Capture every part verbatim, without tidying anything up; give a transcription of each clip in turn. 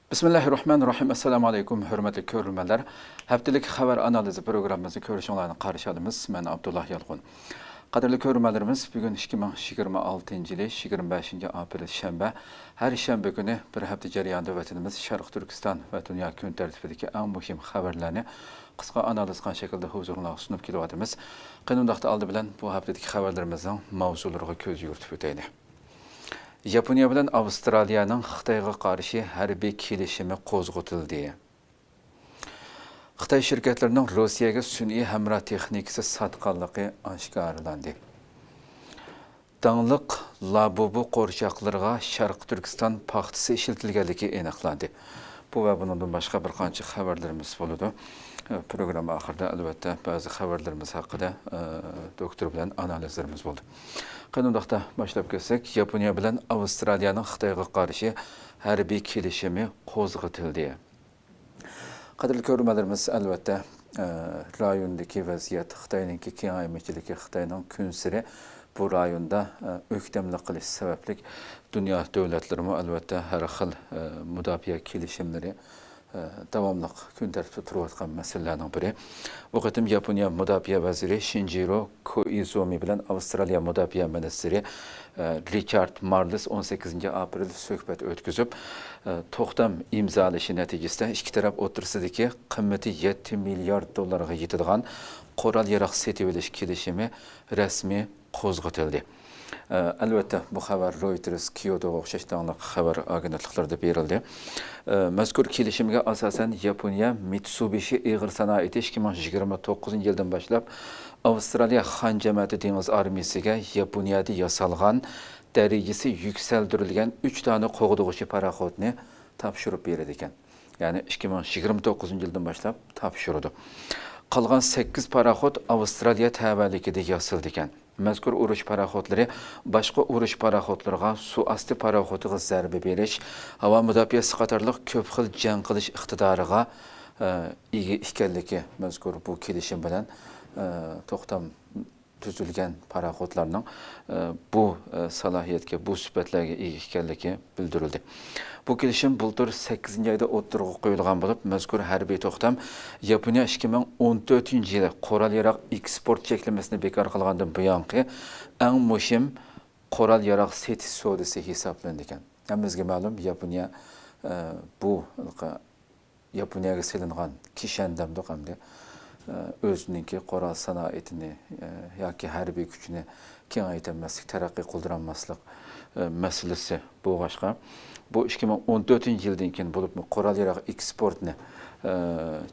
بىسمىللاھىررەھمانىررەھىم. ئەسسالامۇ ئەلەيكۇم، ھۆرمەتلىك كۆرۈرمەنلەر. ھەپتىلىك خەۋەر ئانالىزى پروگراممىمىزنى كۆرۈشۈڭلارنى قارشى ئالىمىز. مەن ئابدۇللا يالقۇن. قەدىرلىك كۆرۈرمەنلىرىمىز، بۈگۈن ئىككى مىڭ يىگىرمە ئالتىنچى يىلى يىگىرمە بەشىنچى ئاپرېل شەنبە. ھەر شەنبە كۈنى بىر ھەپتە جەريانىدا ۋەتىنىمىز، شەرقىي تۈركىستان ۋە دۇنيا كۈن تەرتىپىدىكى ئەڭ مۇھىم خەۋەرلەرنى قىسقا ئانالىز قىلغان شەكىلدە ھۇزۇرۇڭلارغا سۇنۇپ كېلىۋاتىمىز. قېنى ئۇنداقتا ئالدى بىلەن بۇ ھەپتىدىكى خەۋەرلىرىمىزنىڭ ماۋزۇلىرىغا كۆز يۈگۈرتۈپ ئۆتەيلى. ياپونىيە بىلەن ئاۋسترالىيەنىڭ خىتايغا قارشى ھەربىي كېلىشىمى قوزغىتىلدى. خىتاي شىركەتلىرىنىڭ روسىيەگە سۈنئىي ھەمراھ تېخنىكىسى ساتقانلىقى ئاشكارىلاندى. داڭلىق لابۇبۇ قورچاقلىرىغا شەرقىي تۈركىستان پاختىسى ئىشلىتىلگەنلىكى ئېنىقلاندى. بۇ ۋە بۇنىڭدىن باشقا بىر قانچە خەۋەرلىرىمىز بولىدۇ. پروگرامما ئاخىرىدا، ئەلۋەتتە، بەزى خەۋەرلىرىمىز ھەققىدە، ئە، دوكتور بىلەن ئانالىزلىرىمىز بولدى. قېنى ئۇنداقتا باشلاپ كەتسەك، ياپونىيە بىلەن ئاۋسترالىيەنىڭ خىتايغا قارشى ھەربىي كېلىشىمى قوزغىتىلدى. قەدىرلىك كۆرۈرمەنلىرىمىز، ئەلۋەتتە، ئە، رايوندىكى ۋەزىيەت، خىتاينىڭكى كېڭەيمىچىلىكى، خىتاينىڭ كۈنسېرى بۇ رايوندا، ئە، ئۆكتەملىك قىلىشى سەۋەبلىك دۇنيا دۆلەتلىرىمۇ، ئەلۋەتتە، ھەر خىل، ئە، مۇداپىئە كېلىشىملىرى، ئە، داۋاملىق كۈن تەرتىپتە تۇرۇۋاتقان مەسىلىلەرنىڭ بىرى. بۇ قېتىم ياپونىيە مۇداپىئە ۋەزىرى شىنجىرو كوئىزۇمى بىلەن ئاۋسترالىيە مۇداپىئە مىنىستىرى، ئە، رىچارد مارلېس ئون سەككىزىنچى ئاپرېل سۆھبەت ئۆتكۈزۈپ، ئە، توختام ئىمزالىشى نەتىجىسىدە ئىككى تەرەپ ئوتتۇرىسىدىكى قىممىتى يەتتە مىليارد دوللارغا يېتىدىغان قورال-ياراغ سېتىۋېلىش كېلىشىمى رەسمىي قوزغىتىلدى. ئە، ئەلۋەتتە، بۇ خەۋەر رويتېرس، كيوتوغا ئوخشاش داڭلىق خەۋەر ئاگېنتلىقلىرىدا بېرىلدى. ئە، مەزكۇر كېلىشىمگە ئاساسەن، ياپونىيە مىتسۇبىشى ئېغىر سانائىتى ئىككى مىڭ يىگىرمە توققۇزىنچى يىلدىن باشلاپ ئاۋسترالىيە خان جەمەتى دېڭىز ئارمىيىسىگە ياپونىيەدە ياسالغان، دەرىجىسى يۈكسەلدۈرۈلگەن ئۈچ دانە قوغدىغۇچى پاراخوتنى تاپشۇرۇپ بېرىدىكەن. يەنى ئىككى مىڭ يىگىرمە توققۇزىنچى يىلدىن باشلاپ تاپشۇرىدۇ. قالغان سەككىز پاراخوت ئاۋسترالىيە تەۋەلىكىدە ياسىلىدىكەن. مەزكۇر ئۇرۇش پاراخوتلىرى باشقا ئۇرۇش پاراخوتلىرىغا، سۇ ئاستى پاراخوتىغا زەربە بېرىش، ھاۋا مۇداپىئەسى قاتارلىق كۆپ خىل جەڭ قىلىش ئىقتىدارىغا، ئە، ئىگە ئىكەنلىكى مەزكۇر بۇ كېلىشىم بىلەن، ئە، توختام تۈزۈلگەن پاراخوتلارنىڭ، ئە، بۇ، ئە، سالاھىيەتكە، بۇ سۈپەتلەرگە ئىگە ئىكەنلىكى بىلدۈرۈلدى. بۇ كېلىشىم بۇلتۇر سەككىزىنچى ئايدا ئوتتۇرىغا قويۇلغان بولۇپ، مەزكۇر ھەربىي توختام ياپونىيە ئىككى مىڭ ئون تۆتىنچى يىلى قورال-ياراغ ئېكسپورت چەكلىمىسىنى بىكار قىلغاندىن بۇيانقى ئەڭ مۇھىم قورال-ياراغ سېتىش سودىسى ھېسابلىنىدىكەن. ھەممىمىزگە مەلۇم، ياپونىيە، ئە، بۇ ياپونىيەگە سېلىنغان كىشەن دەمدۇق ئەمدى، ئە، ئۆزىنىڭكى قورال سانائىتىنى، ئە، ياكى ھەربىي كۈچىنى كېڭەيتەلمەسلىك، تەرەققىي قىلدۇرالماسلىق، ئە، مەسىلىسى بولغاچقا، بۇ ئىككى مىڭ ئون تۆتىنچى يىلدىن كېيىن بولۇپمۇ قورال-ياراغ ئېكسپورتىنى، ئە،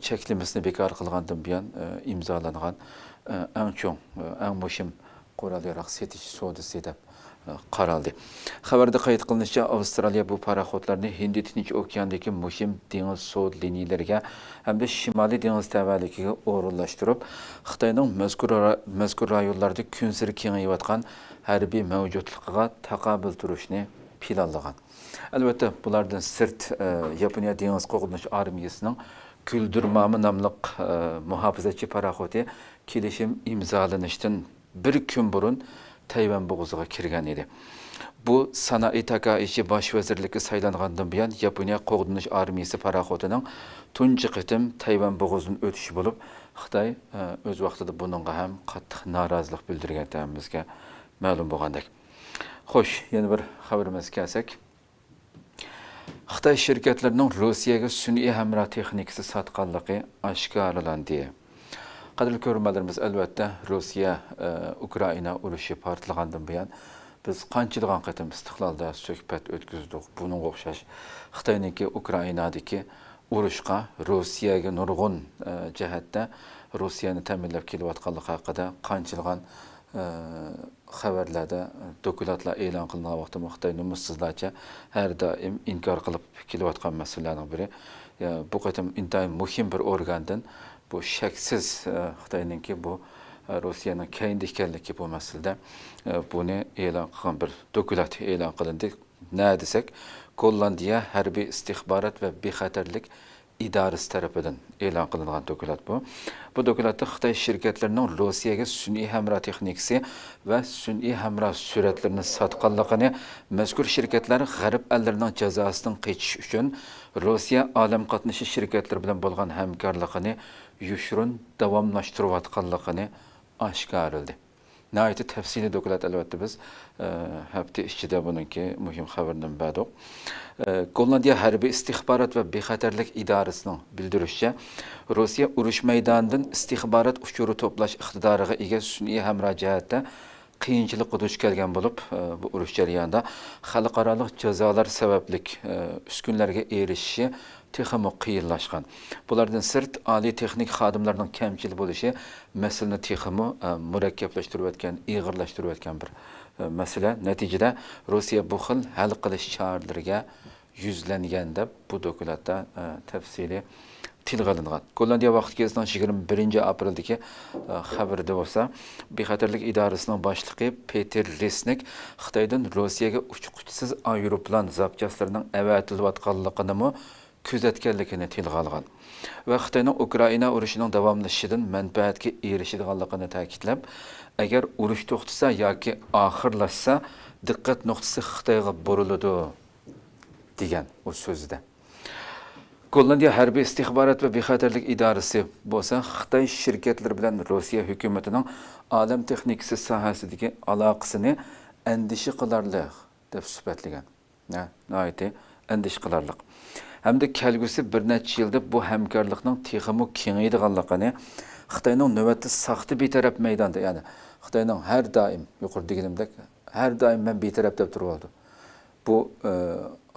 چەكلىمىسىنى بىكار قىلغاندىن بۇيان، ئە، ئىمزالانغان، ئە، ئەڭ چوڭ، ئە، ئەڭ مۇھىم قورال-ياراغ سېتىش سودىسى دەپ، ئە، قارالدى. خەۋەردە قەيت قىلىنىشىچە، ئاۋسترالىيە بۇ پاراخوتلارنى ھىندى تىنچ ئوكياندىكى مۇھىم دېڭىز سودا لىنىيەلىرىگە ھەمدە شىمالىي دېڭىز تەۋەلىكىگە ئورۇنلاشتۇرۇپ، خىتاينىڭ مەزكۇر را-، مەزكۇر رايونلاردا كۈنسېرى كېڭىيىۋاتقان ھەربىي مەۋجۇتلۇقىغا تاقابىل تۇرۇشنى پىلانلىغان. ئەلۋەتتە، بۇلاردىن سىرت، ئە، ياپونىيە دېڭىز قوغدىنىش ئارمىيىسىنىڭ گۈلدۈرمامە ناملىق، ئە، مۇھاپىزەتچى پاراخوتى كېلىشىم ئىمزالىنىشتىن بىر كۈن بۇرۇن تەيۋەن بوغۇزىغا كىرگەن ئىدى. بۇ سانائى تاكائىچى باش ۋەزىرلىككە سايلانغاندىن بۇيان ياپونىيە قوغدىنىش ئارمىيىسى پاراخوتىنىڭ تۇنجى قېتىم تەيۋەن بوغۇزىدىن ئۆتۈشى بولۇپ، خىتاي، ئە، ئۆز ۋاقتىدا بۇنىڭغا ھەم قاتتىق نارازىلىق بىلدۈرگەن، ھەممىمىزگە مەلۇم بولغاندەك. خوش، يەنە بىر خەۋىرىمىزگە كەلسەك. خىتاي شىركەتلىرىنىڭ روسىيەگە سۈنئىي ھەمراھ تېخنىكىسى ساتقانلىقى ئاشكارىلاندى. قەدىرلىك كۆرۈرمەنلىرىمىز، ئەلۋەتتە، روسىيە، ئە، ئۇكرائىنا ئۇرۇشى پارتلىغاندىن بۇيان بىز قانچىلىغان قېتىم ئىستىقلالدا سۆھبەت ئۆتكۈزدۇق. بۇنىڭغا ئوخشاش خىتاينىڭكى ئۇكرائىنادىكى ئۇرۇشقا روسىيەگە نۇرغۇن، ئە، جەھەتتە روسىيەنى تەمىنلەپ كېلىۋاتقانلىقى ھەققىدە قانچىلىغان، ئە، خەۋەرلەردە، دوكلاتلار ئېلان قىلىنغان ۋاقىتتا خىتاي نومۇسسىزلارچە ھەر دائىم ئىنكار قىلىپ كېلىۋاتقان مەسىلىلەرنىڭ بىرى. يا، بۇ قېتىم ئىنتايىن مۇھىم بىر ئورگاندىن بۇ شەكسىز، ئە، خىتاينىڭكى بۇ، ئە، روسىيەنىڭ كەينىدە ئىكەنلىكى بۇ مەسىلىدە، ئە، بۇنى ئېلان قىلغان بىر دوكلات ئېلان قىلىندى. نە دېسەك، گوللاندىيە ھەربىي ئىستىخبارات ۋە بىخەتەرلىك ئىدارىسى تەرىپىدىن ئېلان قىلىنغان دوكلات بۇ. بۇ دوكلاتتا خىتاي شىركەتلىرىنىڭ روسىيەگە سۈنئىي ھەمراھ تېخنىكىسى ۋە سۈنئىي ھەمراھ سۈرەتلىرىنى ساتقانلىقىنى، مەزكۇر شىركەتلەر غەرب ئەللىرىنىڭ جازاسىدىن قېچىش ئۈچۈن روسىيە ئالەم قاتنىشى شىركەتلىرى بىلەن بولغان ھەمكارلىقىنى يوشۇرۇن داۋاملاشتۇرۇۋاتقانلىقىنى ئاشكارىلىدى. ناھايىتى تەپسىلىي دوكلات، ئەلۋەتتە، بىز، ئە، ھەپتە ئىچىدە بۇنىڭكى مۇھىم خەۋىرىنى بەردۇق. ئە، گوللاندىيە ھەربىي ئىستىخبارات ۋە بىخەتەرلىك ئىدارىسىنىڭ بىلدۈرۈشىچە، روسىيە ئۇرۇش مەيدانىدىن ئىستىخبارات ئۇچۇرى توپلاش ئىقتىدارىغا ئىگە سۈنئىي ھەمراھ جەھەتتە قىيىنچىلىققا دۇچ كەلگەن بولۇپ، ئە، بۇ ئۇرۇش جەريانىدا خەلقئارالىق جازالار سەۋەبلىك، ئە، ئۈسكۈنىلەرگە ئېرىشىشى تېخىمۇ قىيىنلاشقان. بۇلاردىن سىرت، ئالىي تېخنىك خادىملارنىڭ كەمچىل بولۇشى مەسىلىنى تېخىمۇ، ئە، مۇرەككەپلەشتۈرۈۋەتكەن، ئېغىرلاشتۇرۇۋەتكەن بىر، ئە، مەسىلە. نەتىجىدە، روسىيە بۇ خىل ھەل قىلىش چارىلىرىگە يۈزلەنگەن، دەپ بۇ دوكلاتتا، ئە، تەپسىلىي تىلغا ئېلىنغان. گوللاندىيە ۋاقتى گېزىتىنىڭ يىگىرمە بىرىنچى ئاپرېلدىكى، ئە، خەۋىرىدە بولسا، بىخەتەرلىك ئىدارىسىنىڭ باشلىقى پېتېر رېسنىك خىتايدىن روسىيەگە ئۇچقۇچىسىز ئايروپىلان زاپچاسلىرىنىڭ ئەۋەتىلىۋاتقانلىقىنىمۇ كۆزەتكەنلىكىنى تىلغا ئالغان ۋە خىتاينىڭ ئۇكرائىنا ئۇرۇشىنىڭ داۋاملىشىشىدىن مەنپەئەتكە ئېرىشىدىغانلىقىنى تەكىتلەپ، ئەگەر ئۇرۇش توختىسا ياكى ئاخىرلاشسا، دىققەت نۇقتىسى خىتايغا بۇرۇلىدۇ، دېگەن ئۇ سۆزىدە. گوللاندىيە ھەربىي ئىستىخبارات ۋە بىخەتەرلىك ئىدارىسى بولسا خىتاي شىركەتلىرى بىلەن روسىيە ھۆكۈمىتىنىڭ ئالەم تېخنىكىسى ساھەسىدىكى ئالاقىسىنى ئەندىشە قىلارلىق دەپ سۈپەتلىگەن. ھە، ناھايىتى ئەندىشە قىلارلىق. ھەمدە كەلگۈسى بىر نەچچە يىلدا بۇ ھەمكارلىقنىڭ تېخىمۇ كېڭىيىدىغانلىقىنى، خىتاينىڭ نۆۋەتتە ساختا بىتەرەپ مەيداندا، يەنى خىتاينىڭ ھەر دائىم، يۇقىرىدا دېگىنىمدەك، ھەر دائىم مەن بىتەرەپ دەپ تۇرۇۋالىدۇ. بۇ، ئە،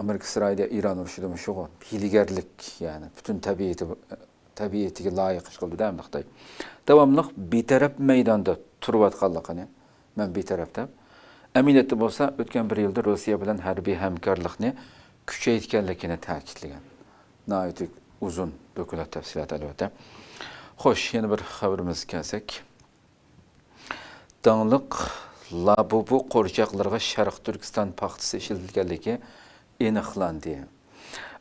ئامېرىكا ئىسرائىلىيە ئىران ئۇرۇشىدا مۇشۇغۇ، ھىيلىگەرلىك، يەنى پۈتۈن تەبىئىتى، تەبىئىتىگە لايىق ئىش قىلىدۇ-دە ئەمدى خىتاي. داۋاملىق بىتەرەپ مەيداندا تۇرۇۋاتقانلىقىنى، مەن بىتەرەپ دەپ. ئەمەلىيەتتە بولسا، ئۆتكەن بىر يىلدا روسىيە بىلەن ھەربىي ھەمكارلىقنى كۈچەيتكەنلىكىنى تەكىتلىگەن. ناھايىتى ئۇزۇن دوكلات تەپسىلاتى، ئەلۋەتتە. خوش، يەنە بىر خەۋىرىمىزگە كەلسەك. داڭلىق لابۇبۇ قورچاقلىرىغا شەرقىي تۈركىستان پاختىسى ئىشلىتىلگەنلىكى ئېنىقلاندى.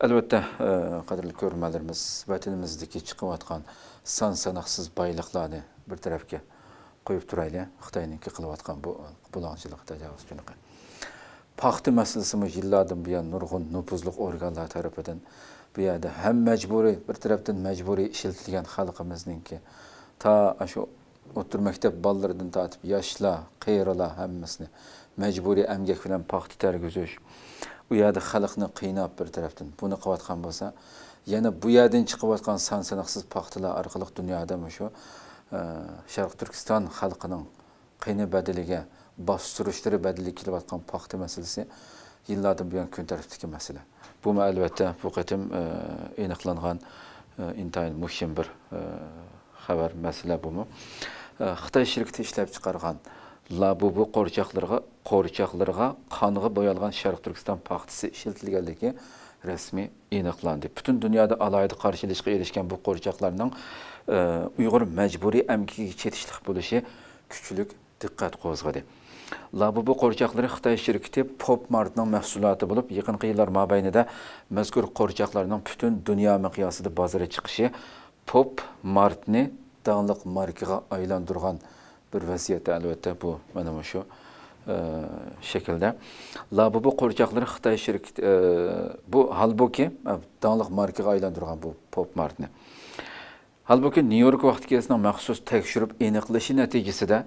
ئەلۋەتتە، ئە، قەدىرلىك كۆرۈرمەنلىرىمىز، ۋەتىنىمىزدىكى چىقىۋاتقان سان ساناقسىز بايلىقلارنى بىر تەرەپكە قويۇپ تۇرايلى. خىتاينىڭكى قىلىۋاتقان بۇ بۇلاڭچىلىق، تاجاۋۇزچىلىقى. پاختا مەسىلىسىمۇ يىللاردىن بۇيان نۇرغۇن نوپۇزلۇق ئورگانلار تەرىپىدىن بۇ يەردە ھەم مەجبۇرىي، بىر تەرەپتىن مەجبۇرىي ئىشلىتىلگەن خەلقىمىزنىڭكى تا ئاشۇ ئوتتۇرا مەكتەپ بالىلىرىدىن تارتىپ ياشلار، قېرىلار ھەممىسىنى مەجبۇرىي ئەمگەك بىلەن پاختا تەرگۈزۈش، ئۇ يەردە خەلقنى قىيناپ بىر تەرەپتىن بۇنى قىلىۋاتقان بولسا، يەنە بۇ يەردىن چىقىۋاتقان سان ساناقسىز پاختىلار ئارقىلىق دۇنيادا مۇشۇ، ئە، شەرقىي تۈركىستان خەلقىنىڭ قېنى بەدىلىگە، باستۇرۇشلىرى بەدىلىگە كېلىۋاتقان پاختا مەسىلىسى يىللاردىن بۇيان كۈن تەرتىپتىكى مەسىلە. بۇمۇ، ئەلۋەتتە، بۇ قېتىم، ئە، ئېنىقلانغان، ئە، ئىنتايىن مۇھىم بىر، ئە، خەۋەر، مەسىلە بۇمۇ. ئە، خىتاي شىركىتى ئىشلەپچىقارغان لابۇبۇ قورچاقلىرىغا، قورچاقلىرىغا قانغا بويالغان شەرقىي تۈركىستان پاختىسى ئىشلىتىلگەنلىكى رەسمىي ئېنىقلاندى. پۈتۈن دۇنيادا ئالاھىدە قارشى ئېلىشقا ئېرىشكەن بۇ قورچاقلارنىڭ، ئە، ئۇيغۇر مەجبۇرىي ئەمگىكىگە چېتىشلىق بولۇشى كۈچلۈك دىققەت قوزغىدى. لابۇبۇ قورچاقلىرى خىتاي شىركىتى پوپ مارتنىڭ مەھسۇلاتى بولۇپ، يېقىنقى يىللار مابەينىدە مەزكۇر قورچاقلارنىڭ پۈتۈن دۇنيا مىقياسىدا بازارغا چىقىشى پوپ مارتنى داڭلىق ماركىغا ئايلاندۇرغان بىر ۋەزىيەتتە، ئەلۋەتتە، بۇ مانا مۇشۇ، ئە، شەكىلدە. لابۇبۇ قورچاقلىرى خىتاي شىركىتى، ئە، بۇ ھالبۇكى، ئە، داڭلىق ماركىغا ئايلاندۇرغان بۇ پوپ مارتنى. ھالبۇكى، نيۇ يورك ۋاقتى گېزىتىنىڭ مەخسۇس تەكشۈرۈپ ئېنىقلىشى نەتىجىسىدە،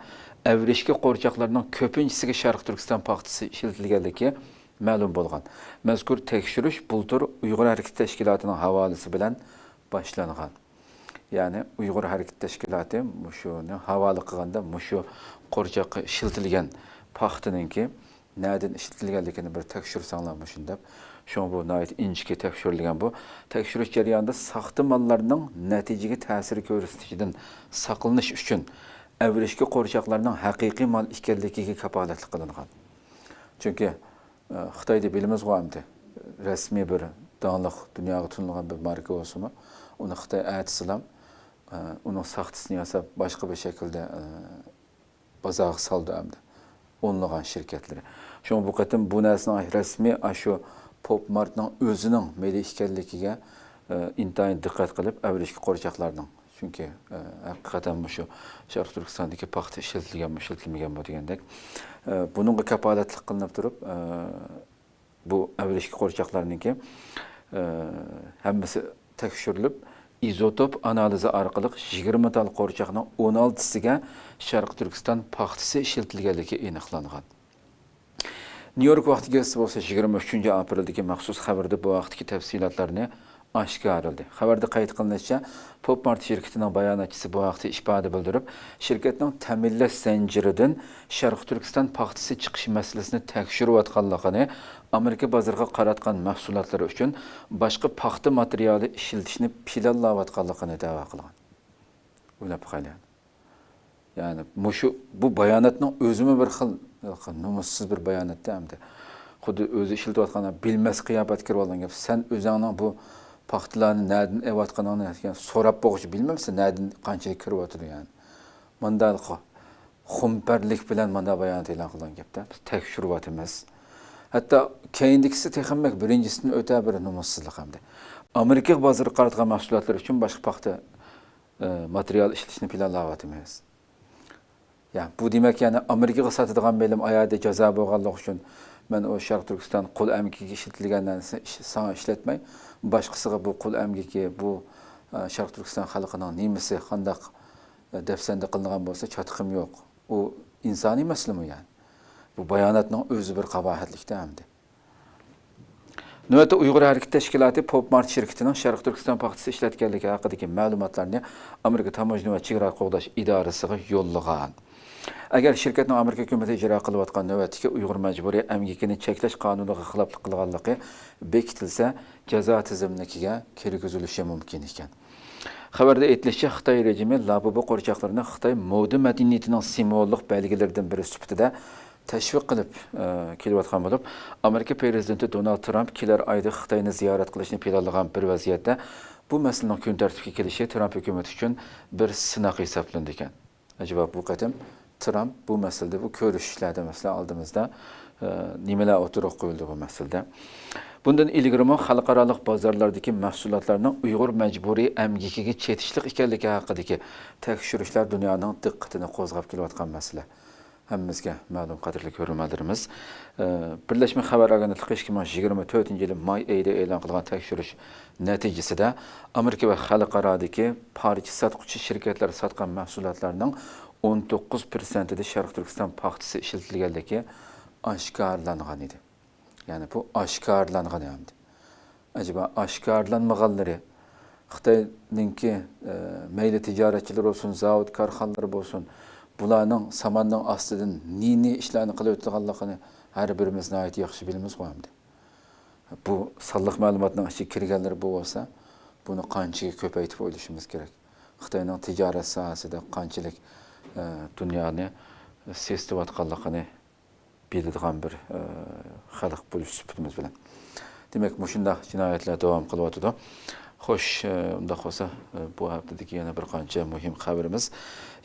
ئەۋرىشكە قورچاقلىرىنىڭ كۆپىنچىسىگە شەرقىي تۈركىستان پاختىسى ئىشلىتىلگەنلىكى مەلۇم بولغان. مەزكۇر تەكشۈرۈش بۇلتۇر ئۇيغۇر ھەرىكىتى تەشكىلاتىنىڭ ھاۋالىسى بىلەن باشلانغان. يەنى ئۇيغۇر ھەرىكىتى تەشكىلاتى مۇشۇنى ھاۋالە قىلغاندا، مۇشۇ قورچاققا ئىشلىتىلگەن پاختىنىڭكى نەدىن ئىشلىتىلگەنلىكىنى بىر تەكشۈرسەڭلار مۇشۇنى دەپ. شۇڭا بۇ ناھايىتى ئىنچىكە تەكشۈرۈلگەن بۇ. تەكشۈرۈش جەريانىدا ساختا ماللارنىڭ نەتىجىگە تەسىر كۆرسىتىشىدىن ساقلىنىش ئۈچۈن ئەۋرىشكە قورچاقلارنىڭ ھەقىقىي مال ئىكەنلىكىگە كاپالەتلىك قىلىنغان. چۈنكى، ئە، خىتايدا بىلىمىزغۇ ئەمدى، رەسمىي بىر داڭلىق، دۇنياغا تونۇلغان بىر ماركا بولسىمۇ، ئۇنى خىتاي ئەتىسىلام، ئە، ئۇنىڭ ساختىسىنى ياساپ، باشقا بىر شەكىلدە، ئە، بازارغا سالىدۇ ئەمدى ئونلىغان شىركەتلىرى. شۇڭا بۇ قېتىم بۇ نەرسىنىڭ رەسمىي ئاشۇ پوپ مارتنىڭ ئۆزىنىڭ مېلى ئىكەنلىكىگە، ئىنتايىن دىققەت قىلىپ، ئەۋرىشكە قورچاقلارنىڭ، چۈنكى، ئە، ھەقىقەتەن مۇشۇ شەرقىي تۈركىستاندىكى پاختا ئىشلىتىلگەنمۇ، ئىشلىتىلمىگەنمۇ دېگەندەك، ئە، بۇنىڭغا كاپالەتلىك قىلىنىپ تۇرۇپ، ئە، بۇ ئەۋرىشكە قورچاقلارنىڭكى، ئە، ھەممىسى تەكشۈرۈلۈپ، ئىزوتوپ ئانالىزى ئارقىلىق يىگىرمە تال قورچاقنىڭ ئون ئالتىسىگە شەرقىي تۈركىستان پاختىسى ئىشلىتىلگەنلىكى ئېنىقلانغان. نيۇ يورك ۋاقتى گېزىتى بولسا يىگىرمە ئۈچىنچى ئاپرېلدىكى مەخسۇس خەۋىرىدە بۇ ھەقتىكى تەپسىلاتلارنى ئاشكارىلىدى. خەۋەردە قەيت قىلىنىشىچە، پوپ مارت شىركىتىنىڭ باياناتچىسى بۇ ھەقتە ئىپادە بىلدۈرۈپ، شىركەتنىڭ تەمىنلەش زەنجىرىدىن شەرقىي تۈركىستان پاختىسى چىقىش مەسىلىسىنى تەكشۈرۈۋاتقانلىقىنى، ئامېرىكا بازىرىغا قاراتقان مەھسۇلاتلىرى ئۈچۈن باشقا پاختا ماتېرىيالى ئىشلىتىشنى پىلانلاۋاتقانلىقىنى دەۋا قىلغان. ئويلاپ باقايلى. يەنى مۇشۇ، بۇ باياناتنىڭ ئۆزىمۇ بىر خىل، خىل نومۇسسىز بىر باياناتتا ئەمدى. خۇددى ئۆزى ئىشلىتىۋاتقان، بىلمەس قىياپەتكە كىرىۋالغان گەپ. سەن ئۆزۈڭنىڭ بۇ پاختىلارنى نەدىن ئېلىۋاتقىنىڭنى سوراپ بولغۇچە بىلمەمسەن، نەدىن قانچىلىك كىرىۋاتىدۇ يەنى. مۇنداق خۇمپەرلىك بىلەن مۇنداق بايانات ئېلان قىلغان گەپتە. بىز تەكشۈرۈۋاتىمىز. ھەتتا كەينىدىكىسى تېخىمۇ بىرىنچىسىدىن ئۆتە بىر نومۇسسىزلىق ئەمدى. ئامېرىكا بازىرىغا قاراتقان مەھسۇلاتلار ئۈچۈن باشقا پاختا، ئە، ماتېرىيال ئىشلىتىشنى پىلانلاۋاتىمىز. يا، بۇ دېمەك، يەنى ئامېرىكىغا ساتىدىغان مېلىم ئايادا جازا بولغانلىقى ئۈچۈن مەن ئۇ شەرقىي تۈركىستان قول ئەمگىكىگە ئىشلىتىلگەن نەرسىنى ئىش-، ساڭا ئىشلەتمەي، باشقىسىغا بۇ قول ئەمگىكى، بۇ، ئە، شەرقىي تۈركىستان خەلقىنىڭ نېمىسى، قانداق، ئە، دەپسەندە قىلىنغان بولسا چاتىقىم يوق. ئۇ ئىنسانىي مەسىلىمۇ يەنى. بۇ باياناتنىڭ ئۆزى بىر قاباھەتلىكتە ئەمدى. نۆۋەتتە ئۇيغۇر ھەرىكىتى تەشكىلاتى پوپ مارت شىركىتىنىڭ شەرقىي تۈركىستان پاختىسى ئىشلەتكەنلىكى ھەققىدىكى مەلۇماتلارنى ئامېرىكا تاموژنا ۋە چېگرا قوغداش ئىدارىسىغا يوللىغان. ئەگەر شىركەتنىڭ ئامېرىكا ھۆكۈمىتى ئىجرا قىلىۋاتقان نۆۋەتتىكى ئۇيغۇر مەجبۇرىي ئەمگىكىنى چەكلەش قانۇنىغا خىلاپلىق قىلغانلىقى بېكىتىلسە، جازا تىزىملىكىگە كىرگۈزۈلۈشى مۇمكىن ئىكەن. خەۋەردە ئېيتىلىشىچە، خىتاي رېجىمى لابۇبۇ قورچاقلىرىنى خىتاي مودا مەدەنىيىتىنىڭ سىمۋوللۇق بەلگىلىرىدىن بىرى سۈپىتىدە تەشۋىق قىلىپ، ئە، كېلىۋاتقان بولۇپ، ئامېرىكا پىرېزىدېنتى دونالد ترامپ كېلەر ئايدا خىتاينى زىيارەت قىلىشنى پىلانلىغان بىر ۋەزىيەتتە بۇ مەسىلىنىڭ كۈن تەرتىپكە كېلىشى ترامپ ھۆكۈمىتى ئۈچۈن بىر سىناق ھېسابلىنىدىكەن. ئەجەبا بۇ قېتىم ترامپ بۇ مەسىلىدە، بۇ كۆرۈشۈشلەردە، مەسىلەن، ئالدىمىزدا، ئە، نېمىلەر ئوتتۇرىغا قويۇلدى بۇ مەسىلىدە؟ بۇندىن ئىلگىرىمۇ خەلقئارالىق بازارلاردىكى مەھسۇلاتلارنىڭ ئۇيغۇر مەجبۇرىي ئەمگىكىگە چېتىشلىق ئىكەنلىكى ھەققىدىكى تەكشۈرۈشلەر دۇنيانىڭ دىققىتىنى قوزغاپ كېلىۋاتقان مەسىلە. ھەممىمىزگە مەلۇم، قەدىرلىك كۆرۈرمەنلىرىمىز. ئە، بىرلەشمە خەۋەر ئاگېنتلىقى ئىككى مىڭ يىگىرمە تۆتىنچى يىلى ماي ئايىدا ئېلان قىلغان تەكشۈرۈش نەتىجىسىدە، ئامېرىكا ۋە خەلقئارادىكى پارچە ساتقۇچى شىركەتلەر ساتقان مەھسۇلاتلارنىڭ ئون توققۇز پىرسەنتىدە شەرقىي تۈركىستان پاختىسى ئىشلىتىلگەنلىكى ئاشكارىلانغان ئىدى. يەنى بۇ ئاشكارىلانغان ئەمدى. ئەجەبا ئاشكارىلانمىغانلىرى، خىتاينىڭكى، ئە، مەيلى تىجارەتچىلىرى بولسۇن، زاۋۇت كارخانىلىرى بولسۇن، بۇلارنىڭ ساماننىڭ ئاستىدىن نى-نى ئىشلارنى قىلىۋېتىدىغانلىقىنى ھەر بىرىمىز ناھايىتى ياخشى بىلىمىزغۇ ئەمدى. بۇ سانلىق مەلۇماتنىڭ ئىچىگە كىرگەنلىرى بۇ بولسا، بۇنى قانچىلىك كۆپەيتىپ ئويلىشىمىز كېرەك. خىتاينىڭ تىجارەت ساھەسىدە قانچىلىك، ئە، دۇنيانى سېسىتىۋاتقانلىقىنى بىلىدىغان بىر، ئە، خەلق بولۇش سۈپىتىمىز بىلەن. دېمەك، مۇشۇنداق جىنايەتلەر داۋام قىلىۋاتىدۇ. خوش، ئە، ئۇنداق بولسا، ئە، بۇ ھەپتىدىكى يەنە بىر قانچە مۇھىم خەۋىرىمىز.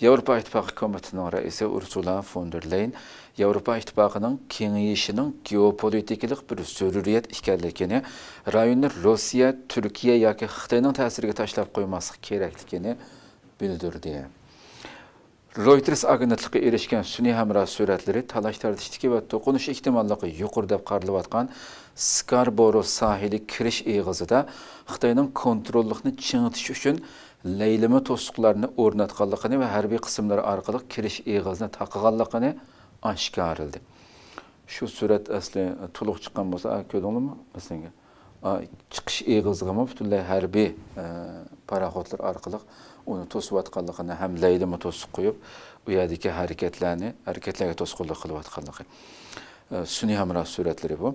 ياۋروپا ئىتتىپاقى كومىتېتىنىڭ رەئىسى ئۇرسۇلا فون دېر لەين ياۋروپا ئىتتىپاقىنىڭ كېڭىيىشىنىڭ گېئوپولىتىكىلىق بىر زۆرۈرىيەت ئىكەنلىكىنى، رايوننى روسىيە، تۈركىيە ياكى خىتاينىڭ تەسىرىگە تاشلاپ قويماسلىق كېرەكلىكىنى بىلدۈردى. رويتېرس ئاگېنتلىقى ئېرىشكەن سۈنئىي ھەمراھ سۈرەتلىرى تالاش-تارتىشتىكى ۋە توقۇنۇش ئېھتىماللىقى يۇقىرى دەپ قارىلىۋاتقان سكاربورو ساھىلى كىرىش ئېغىزىدا خىتاينىڭ كونتروللۇقنى چىڭىتىش ئۈچۈن لەيلىمە توسۇقلارنى ئورناتقانلىقىنى ۋە ھەربىي قىسىملىرى ئارقىلىق كىرىش ئېغىزىنى تاقىغانلىقىنى ئاشكارىلىدى. شۇ سۈرەت ئەسلى تولۇق چىققان بولسا، ئا، كۆردۈڭلارمۇ؟ مەسىلەن، ئا، چىقىش ئېغىزىغىمۇ پۈتۈنلەي ھەربىي، ئە، پاراخوتلار ئارقىلىق ئۇنى توسۇۋاتقانلىقىنى ھەم لەيلىمە توسۇق قويۇپ، ئۇ يەردىكى ھەرىكەتلەرنى، ھەرىكەتلەرگە توسقۇنلۇق قىلىۋاتقانلىقى. ئە، سۈنئىي ھەمراھ سۈرەتلىرى بۇ.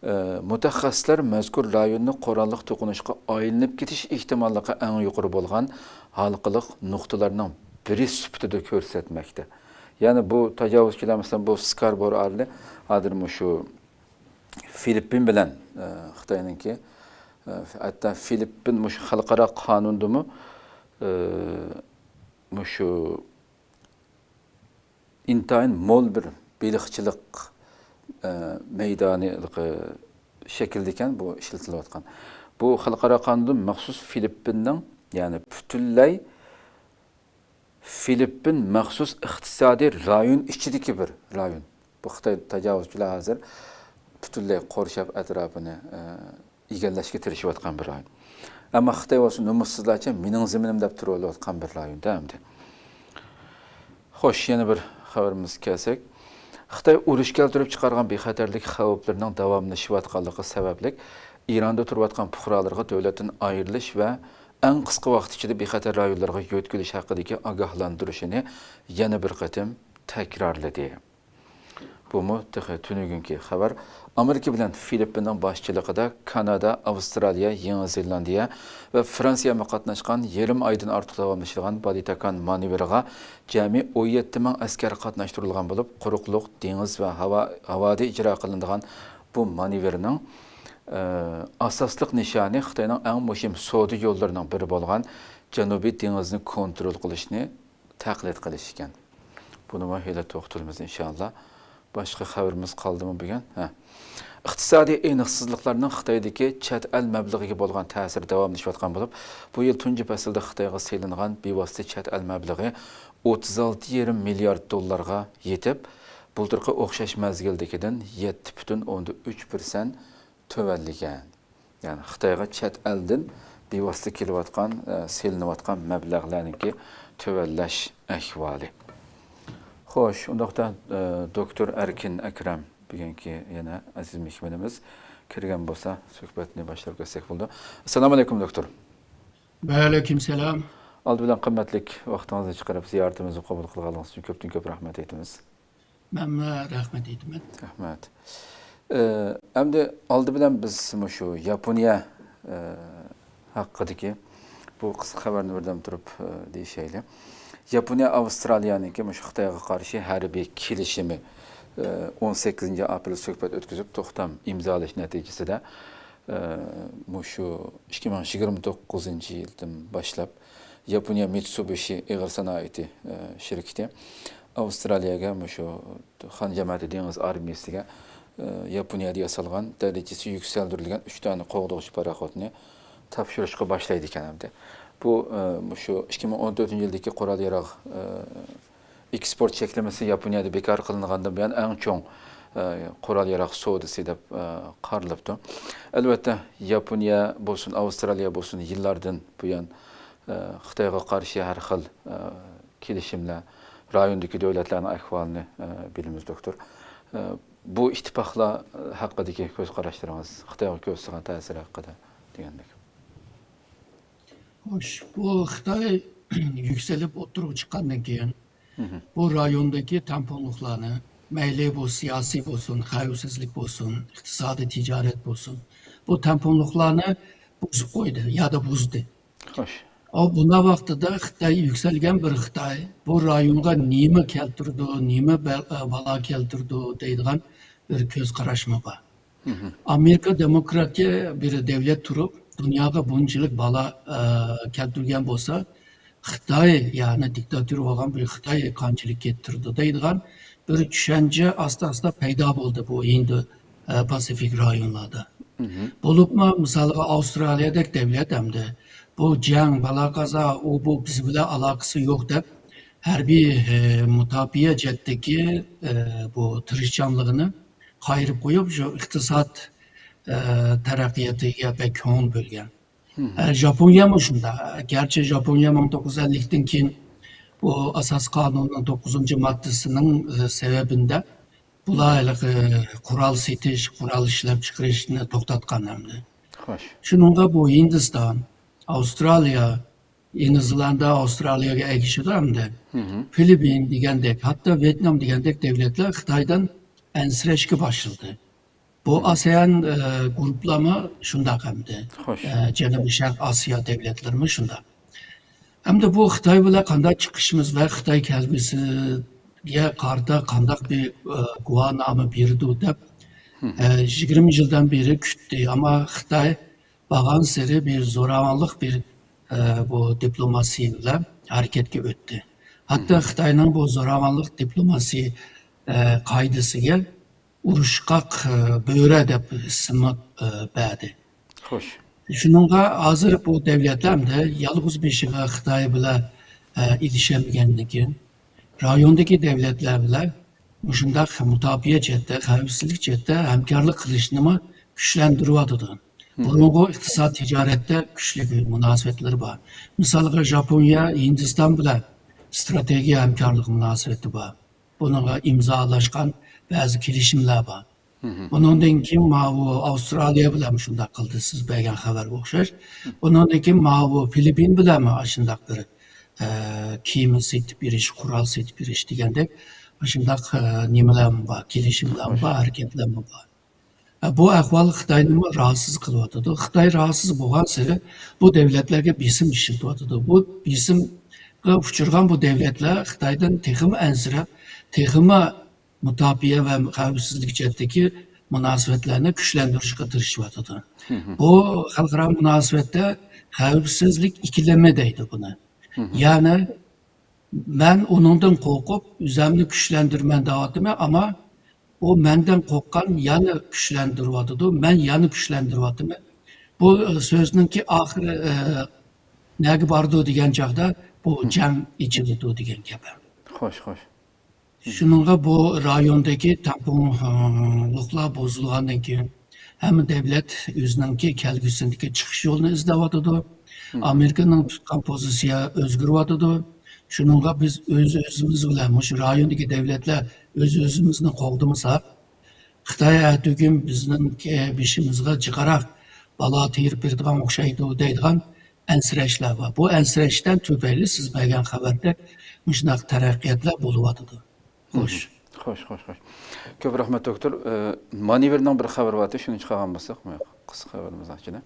ئە، مۇتەخەسسىسلەر مەزكۇر رايوننى قوراللىق توقۇنۇشقا ئايلىنىپ كېتىش ئېھتىماللىقى ئەڭ يۇقىرى بولغان ھالقىلىق نۇقتىلارنىڭ بىرى سۈپىتىدە كۆرسەتمەكتە. يەنى بۇ تاجاۋۇزچىلار، مەسىلەن، بۇ سكاربورو ئارىلى ھازىر مۇشۇ فىلىپپىن بىلەن، ئە، خىتاينىڭكى، ئە، ھەتتا فىلىپپىن مۇشۇ خەلقئارا قانۇندىمۇ، ئە، مۇشۇ ئىنتايىن مول بىر بېلىقچىلىق، ئە، مەيدانى، ئە، شەكىلدىكەن بۇ ئىشلىتىلىۋاتقان. بۇ خەلقئارا قانۇندىن مەخسۇس فىلىپپىننىڭ، يەنى پۈتۈنلەي فىلىپپىن مەخسۇس ئىقتىسادىي رايون ئىچىدىكى بىر رايون. بۇ خىتاي تاجاۋۇزچىلار ھازىر پۈتۈنلەي قورشاپ ئەتراپىنى، ئە، ئىگىلەشكە تىرىشىۋاتقان بىر رايون. ئەمما خىتاي بولسا نومۇسسىزلارچە مېنىڭ زېمىنىم دەپ تۇرۇۋېلىۋاتقان بىر رايوندا ئەمدى. خوش، يەنە بىر خەۋىرىمىزگە كەلسەك، خىتاي ئۇرۇش كەلتۈرۈپ چىقارغان بىخەتەرلىك خەۋپلىرىنىڭ داۋاملىشىۋاتقانلىقى سەۋەبلىك، ئىراندا تۇرۇۋاتقان پۇقرالىرىغا دۆلەتتىن ئايرىلىش ۋە ئەڭ قىسقا ۋاقىت ئىچىدە بىخەتەر رايونلارغا يۆتكىلىش ھەققىدىكى ئاگاھلاندۇرۇشىنى يەنە بىر قېتىم تەكرارلىدى. بۇمۇ تېخى تۈنۈگۈنكى خەۋەر. ئامېرىكا بىلەن فىلىپپىننىڭ باشچىلىقىدا كانادا، ئاۋسترالىيە، يېڭى زېلاندىيە ۋە فرانسىيەمۇ قاتناشقان يېرىم ئايدىن ئارتۇق داۋاملىشىدىغان بالىتاكان مانېۋىرىغا جەمئىي ئون يەتتە مىڭ ئەسكەر قاتناشتۇرۇلغان بولۇپ، قۇرۇقلۇق، دېڭىز ۋە ھاۋا، ھاۋادا ئىجرا قىلىنىدىغان بۇ مانېۋىرنىڭ، ئە، ئاساسلىق نىشانى خىتاينىڭ ئەڭ مۇھىم سودا يوللىرىنىڭ بىرى بولغان جەنۇبىي دېڭىزنى كونترول قىلىشنى تەقلىد قىلىش ئىكەن. بۇنىمۇ ھېلى توختىلىمىز ئىنشاللا. باشقا خەۋىرىمىز قالدىمۇ بۈگۈن؟ ھە. ئىقتىسادىي ئېنىقسىزلىقلارنىڭ خىتايدىكى چەت ئەل مەبلىغىگە بولغان تەسىرى داۋاملىشىۋاتقان بولۇپ، بۇ يىل تۇنجى پەسىلدە خىتايغا سېلىنغان بىۋاسىتە چەت ئەل مەبلىغى ئوتتۇز ئالتە يېرىم مىليارد دوللارغا يېتىپ، بۇلتۇرقى ئوخشاش مەزگىلدىكىدىن يەتتە پۈتۈن ئوندىن ئۈچ پىرسەنت تۆۋەنلىگەن. يەنى خىتايغا چەت ئەلدىن بىۋاسىتە كېلىۋاتقان، ئە، سېلىنىۋاتقان مەبلەغلەرنىڭكى تۆۋەنلەش ئەھۋالى. خوش، ئۇنداقتا، ئە، دوكتور ئەركىن ئەكرەم بۈگۈنكى يەنە ئەزىز مېھمىنىمىز كىرگەن بولسا، سۆھبەتنى باشلاپ كەتسەك بولىدۇ. ئەسسالامۇئەلەيكۇم، دوكتور. ۋەئەلەيكۇم سالام. ئالدى بىلەن قىممەتلىك ۋاقتىڭىزنى چىقىرىپ زىيارىتىمىزنى قوبۇل قىلغانلىقىڭىز ئۈچۈن كۆپتىن كۆپ رەھمەت ئېيتىمىز. مەنمۇ رەھمەت ئېيتىمەن. رەھمەت. ئە، ئەمدى ئالدى بىلەن بىز مۇشۇ ياپونىيە، ئە، ھەققىدىكى بۇ قىسقا خەۋەرنى بىردەم تۇرۇپ، ئە، دېيىشەيلى. ياپونىيە ئاۋسترالىيەنىڭكى مۇشۇ خىتايغا قارشى ھەربىي كېلىشىمى، ئە، ئون سەككىزىنچى ئاپرېل سۆھبەت ئۆتكۈزۈپ توختام ئىمزالاش نەتىجىسىدە، ئە، مۇشۇ ئىككى مىڭ يىگىرمە توققۇزىنچى يىلدىن باشلاپ ياپونىيە مىتسۇبىشى ئېغىر سانائىتى، ئە، شىركىتى ئاۋسترالىيەگە مۇشۇ خان جەمەتى دېڭىز ئارمىيەسىگە، ئە، ياپونىيەدە ياسالغان دەرىجىسى يۈكسەلدۈرۈلگەن ئۈچ دانە قوغدىغۇچى پاراخوتنى تاپشۇرۇشقا باشلايدىكەن ئەمدى. بۇ، ئە، مۇشۇ ئىككى مىڭ ئون تۆتىنچى يىلدىكى قورال ياراغ، ئە، ئېكسپورت چەكلىمىسى ياپونىيەدە بىكار قىلىنغاندىن بۇيان ئەڭ چوڭ، ئە، قورال ياراغ سودىسى دەپ، ئە، قارىلىپتۇ. ئەلۋەتتە، ياپونىيە بولسۇن، ئاۋسترالىيە بولسۇن، يىللاردىن بۇيان، ئە، خىتايغا قارشى ھەر خىل، ئە، كېلىشىملەر، رايوندىكى دۆلەتلەرنىڭ ئەھۋالىنى، ئە، بىلىمىز، دوكتور. ئە، بۇ ئىتتىپاقلار ھەققىدىكى كۆز قاراشلىرىڭىز، خىتايغا كۆرسىتىدىغان تەسىرى ھەققىدە دېگەندەك. خوش، بۇ خىتاي يۈكسىلىپ ئوتتۇرىغا چىققاندىن كېيىن، مھم. بۇ رايوندىكى تەڭپۇڭلۇقلارنى، مەيلى بۇ سىياسىي بولسۇن، خەۋپسىزلىك بولسۇن، ئىقتىسادىي تىجارەت بولسۇن، بۇ تەڭپۇڭلۇقلارنى بۇزۇپ قويدى يادا بۇزدى. خوش. ئۇ بۇنداق ۋاقتىدا خىتاي، يۈكسەلگەن بىر خىتاي بۇ رايونغا نېمە كەلتۈرىدۇ، نېمە بە-، بالا كەلتۈرىدۇ دەيدىغان بىر كۆز قاراشمۇ بار. مھم. ئامېرىكا دېموكراتىيە بىر دەۋلەت تۇرۇپ، دۇنياغا بۇنچىلىك بالا، ئە، كەلتۈرگەن بولسا، خىتاي، يەنى دىكتاتور بولغان بىر خىتاي قانچىلىك كەلتۈرىدۇ دەيدىغان بىر چۈشەنچە ئاستا-ئاستا پەيدا بولدى بۇ ھىندى، ئە، پاسىفىك رايونلاردا. مھم. بولۇپمۇ، مىسالغا، ئاۋسترالىيەدەك دەۋلەت ئەمدى بۇ جەڭ، بالا-قازا، ئۇ بۇ بىز بىلەن ئالاقىسى يوق دەپ، ھەربىي، ئە، مۇداپىئە جەھەتتىكى، ئە، بۇ تىرىشچانلىقىنى قايرىپ قويۇپ، شۇ ئىقتىساد، ئە، تەرەققىياتىغا بەك كۆڭۈل بۆلگەن. مھم. ئە، ژاپونىيەمۇ شۇنداق. گەرچە ژاپونىيە مىڭ توققۇز يۈز ئەللىكتىن كېيىن بۇ ئاساسىي قانۇننىڭ توققۇزىنچى ماددىسىنىڭ، ئە، سەۋەبىندە بۇلار ھېلىقى قورال سېتىش، قورال ئىشلەپچىقىرىشنى توختاتقان ئەمدى. خوش. شۇنىڭغا بۇ ھىندىستان، ئاۋسترالىيە، يېڭى زېلاندىيە ئاۋسترالىيەگە ئەگىشىدۇ ئەمدى. مھم. فىلىپپىن دېگەندەك، ھەتتا ۋيېتنام دېگەندەك دەۋلەتلەر خىتايدىن ئەنسىرەشكە باشلىدى. بۇ مھم. ئاسىيان، ئە، گۇرۇپپىلارمۇ شۇنداق ئەمدى. خوش. ئە، جەنۇبىي شەرق ئاسىيا دەۋلەتلىرىمۇ شۇنداق. ئەمدى بۇ خىتاي بىلەن قانداق چىقىشىمىز ۋە خىتاي كەلگۈسىگە قارىتا قانداق بىر، ئە، گۇۋاھنامە بېرىدۇ دەپ، مھم. ئە، يىگىرمە يىلدىن بېرى كۈتتى. ئەمما خىتاي بارغانسېرى بىر زوراۋانلىق بىر، ئە، بۇ دىپلوماسىيە بىلەن ھەرىكەتكە ئۆتتى. ھەتتا مھم. خىتاينىڭ بۇ زوراۋانلىق دىپلوماسىيە، ئە، قائىدىسىگە ئۇرۇشقاق، ئە، بۆرە دەپ ئىسىممۇ، ئە، بەردى. خوش. شۇنىڭغا ھازىر بۇ دەۋلەتلەر ئەمدى يالغۇز بېشىغا خىتاي بىلەن، ئە، ئېلىشەلمىگەندىن كېيىن، رايوندىكى دەۋلەتلەر بىلەن مۇشۇنداق مۇداپىئە جەھەتتە، خەۋپسىزلىك جەھەتتە ھەمكارلىق قىلىشنىمۇ كۈچلەندۈرۈۋاتىدۇ. بۇرۇنقى ئىقتىساد، تىجارەتتە كۈچلۈك مۇناسىۋەتلىرى بار. مىسالغا، ژاپونىيە ھىندىستان بىلەن ئىستراتېگىيە ھەمكارلىق مۇناسىۋىتى بار. بۇنىڭغا ئىمزالاشقان بەزى كېلىشىملەر بار. بۇنىڭدىن كېيىن ماۋۇ ئاۋسترالىيە بىلەن شۇنداق قىلدى، سىز بەرگەن خەۋەرگە ئوخشاش. بۇنىڭدىن كېيىن ماۋۇ فىلىپپىن بىلەنمۇ ئاشۇنداق بىر، ئە، كېمە سېتىپ بېرىش، قورال سېتىپ بېرىش دېگەندەك ئاشۇنداق، ئە، نېمىلەرمۇ بار، كېلىشىملەرمۇ بار، ھەرىكەتلەرمۇ بار. ئە، بۇ ئەھۋال خىتاينىمۇ راھەتسىز قىلىۋاتىدۇ. خىتاي راھەتسىز بولغانسېرى بۇ دەۋلەتلەرگە بېسىم ئىشلىتىۋاتىدۇ. بۇ بېسىمغا ئۇچرىغان بۇ دەۋلەتلەر خىتايدىن تېخىمۇ ئەنسىرەپ، تېخىمۇ مۇداپىئە ۋە خەۋپسىزلىك جەھەتتىكى مۇناسىۋەتلەرنى كۈچلەندۈرۈشكە تىرىشىۋاتىدۇ. بۇ خەلقئارا مۇناسىۋەتتە خەۋپسىزلىك ئىككىلىمى دەيدۇ بۇنى. يەنى مەن ئۇنىڭدىن قورقۇپ، ئۆزۈمنى كۈچلەندۈرىمەن دەۋاتىمەن، ئەمما ئۇ مەندىن قورققان يەنە كۈچلەندۈرۈۋاتىدۇ، مەن يەنە كۈچلەندۈرۈۋاتىمەن. بۇ، ئە، سۆزنىڭكى ئاخىرى، ئە، نەگە بارىدۇ دېگەن چاغدا بۇ جەڭ ئېچىلىدۇ دېگەن گەپ. خوش، خوش. شۇنىڭغا بۇ رايوندىكى تەڭپۇڭلۇقلار بۇزۇلغاندىن كېيىن، ھەممە دەۋلەت ئۆزىنىڭكى كەلگۈسىدىكى چىقىش يولىنى ئىزدەۋاتىدۇ. ئامېرىكىنىڭ تۇتقان پوزىتسىيە ئۆزگىرىۋاتىدۇ. شۇنىڭغا بىز ئۆز-ئۆزىمىز بىلەن، مۇشۇ رايوندىكى دەۋلەتلەر ئۆز-ئۆزىمىزنى قوغدىمىساق، خىتاي ئەتىگۈن بىزنىڭ بېشىمىزغا جىقراق بالا تېرىپ بېرىدىغان ئوخشايدۇ دەيدىغان ئەنسىرەشلەر بار. بۇ ئەنسىرەشلەر تۈپەيلى سىز بەرگەن خەۋەردەك مۇشۇنداق تەرەققىياتلار بولۇۋاتىدۇ. خوش. خوش، خوش، خوش. كۆپ رەھمەت، دوكتور. ئە، مانېۋىرنىڭ بىر خەۋىرى بار ئىدى، شۇنى چىقارغان بولساق، مۇشۇ قىسقا خەۋىرىمىزنىڭ ئىچىدە.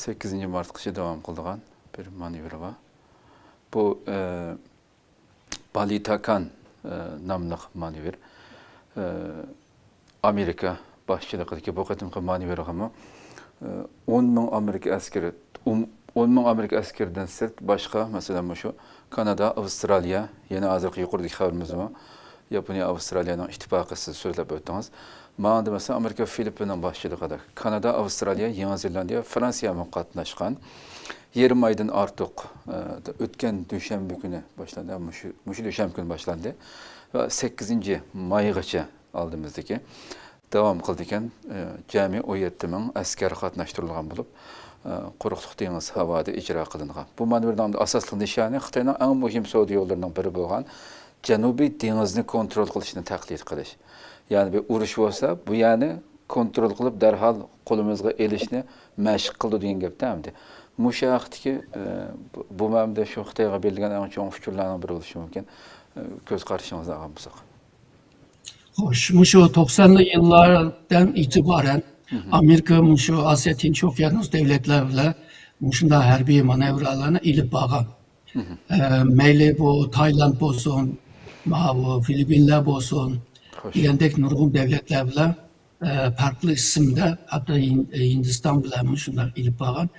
سەككىزىنچى مارتقىچە داۋام قىلىدىغان بىر مانېۋىر بار. بۇ، ئە، بالىتاكان، ئە، ناملىق مانېۋىر. ئە، ئامېرىكا باشچىلىقىدىكى بۇ قېتىمقى مانېۋىرغىمۇ، ئە، ئون مىڭ ئامېرىكا ئەسكىرى، ئون مىڭ ئامېرىكا ئەسكىرىدىن سىرت باشقا، مەسىلەن، مۇشۇ كانادا، ئاۋسترالىيە، يەنە ھازىرقى يۇقىرىدىكى خەۋىرىمىزمۇ ياپونىيە، ئاۋسترالىيەنىڭ ئىتتىپاقى، سىز سۆزلەپ ئۆتتىڭىز. ماڭا دېمەسە، ئامېرىكا، فىلىپپىننىڭ باشچىلىقىدا كانادا، ئاۋسترالىيە، يېڭى زېلاندىيە، فرانسىيەمۇ قاتناشقان. يېرىم ئايدىن ئارتۇق، ئە، ئۆتكەن دۈشەنبە كۈنى باشلاندى. مۇشۇ، مۇشۇ دۈشەنبە كۈنى باشلاندى. ۋە سەككىزىنچى مايغىچە ئالدىمىزدىكى داۋام قىلىدىكەن. ئە، جەمئىي ئون يەتتە مىڭ ئەسكەر قاتناشتۇرۇلغان بولۇپ، ئە، قۇرۇقلۇق دېڭىز ھاۋادا ئىجرا قىلىنغان. بۇ مانېۋىرنىڭ ئاساسلىق نىشانى خىتاينىڭ ئەڭ مۇھىم سودا يوللىرىنىڭ بىرى بولغان جەنۇبىي دېڭىزنى كونترول قىلىشنى تەقلىد قىلىش. يەنى بىر ئۇرۇش بولسا، بۇ يەرنى كونترول قىلىپ، دەرھال قولىمىزغا ئېلىشنى مەشىق قىلىدۇ دېگەن گەپتە ئەمدى. مۇشۇ ھەقتىكى، ئە، بۇ، بۇ مەنبەدە شۇ خىتايغا بېرىلگەن ئەڭ چوڭ ئۇچۇرلارنىڭ بىرى بولۇشى مۇمكىن. ئە، كۆز قارىشىڭىزنى ئالغان بولساق. خوش، مۇشۇ توقسانلىق يىللاردىن ئېتىبارەن ئامېرىكا مۇشۇ ئاسىيا تىنچ ئوكيانۇس دۆلەتلەر بىلەن مۇشۇنداق ھەربىي مانېۋىرلارنى ئېلىپ بارغان. ئە، مەيلى بۇ تايلاند بولسۇن، ماۋۇ فىلىپپىنلار بولسۇن، خوش. دېگەندەك نۇرغۇن دۆلەتلەر بىلەن، ئە، پەرقلىق ئىسىمدە، ھەتتا ھىن-، ھىندىستان بىلەنمۇ شۇنداق ئېلىپ بارغان.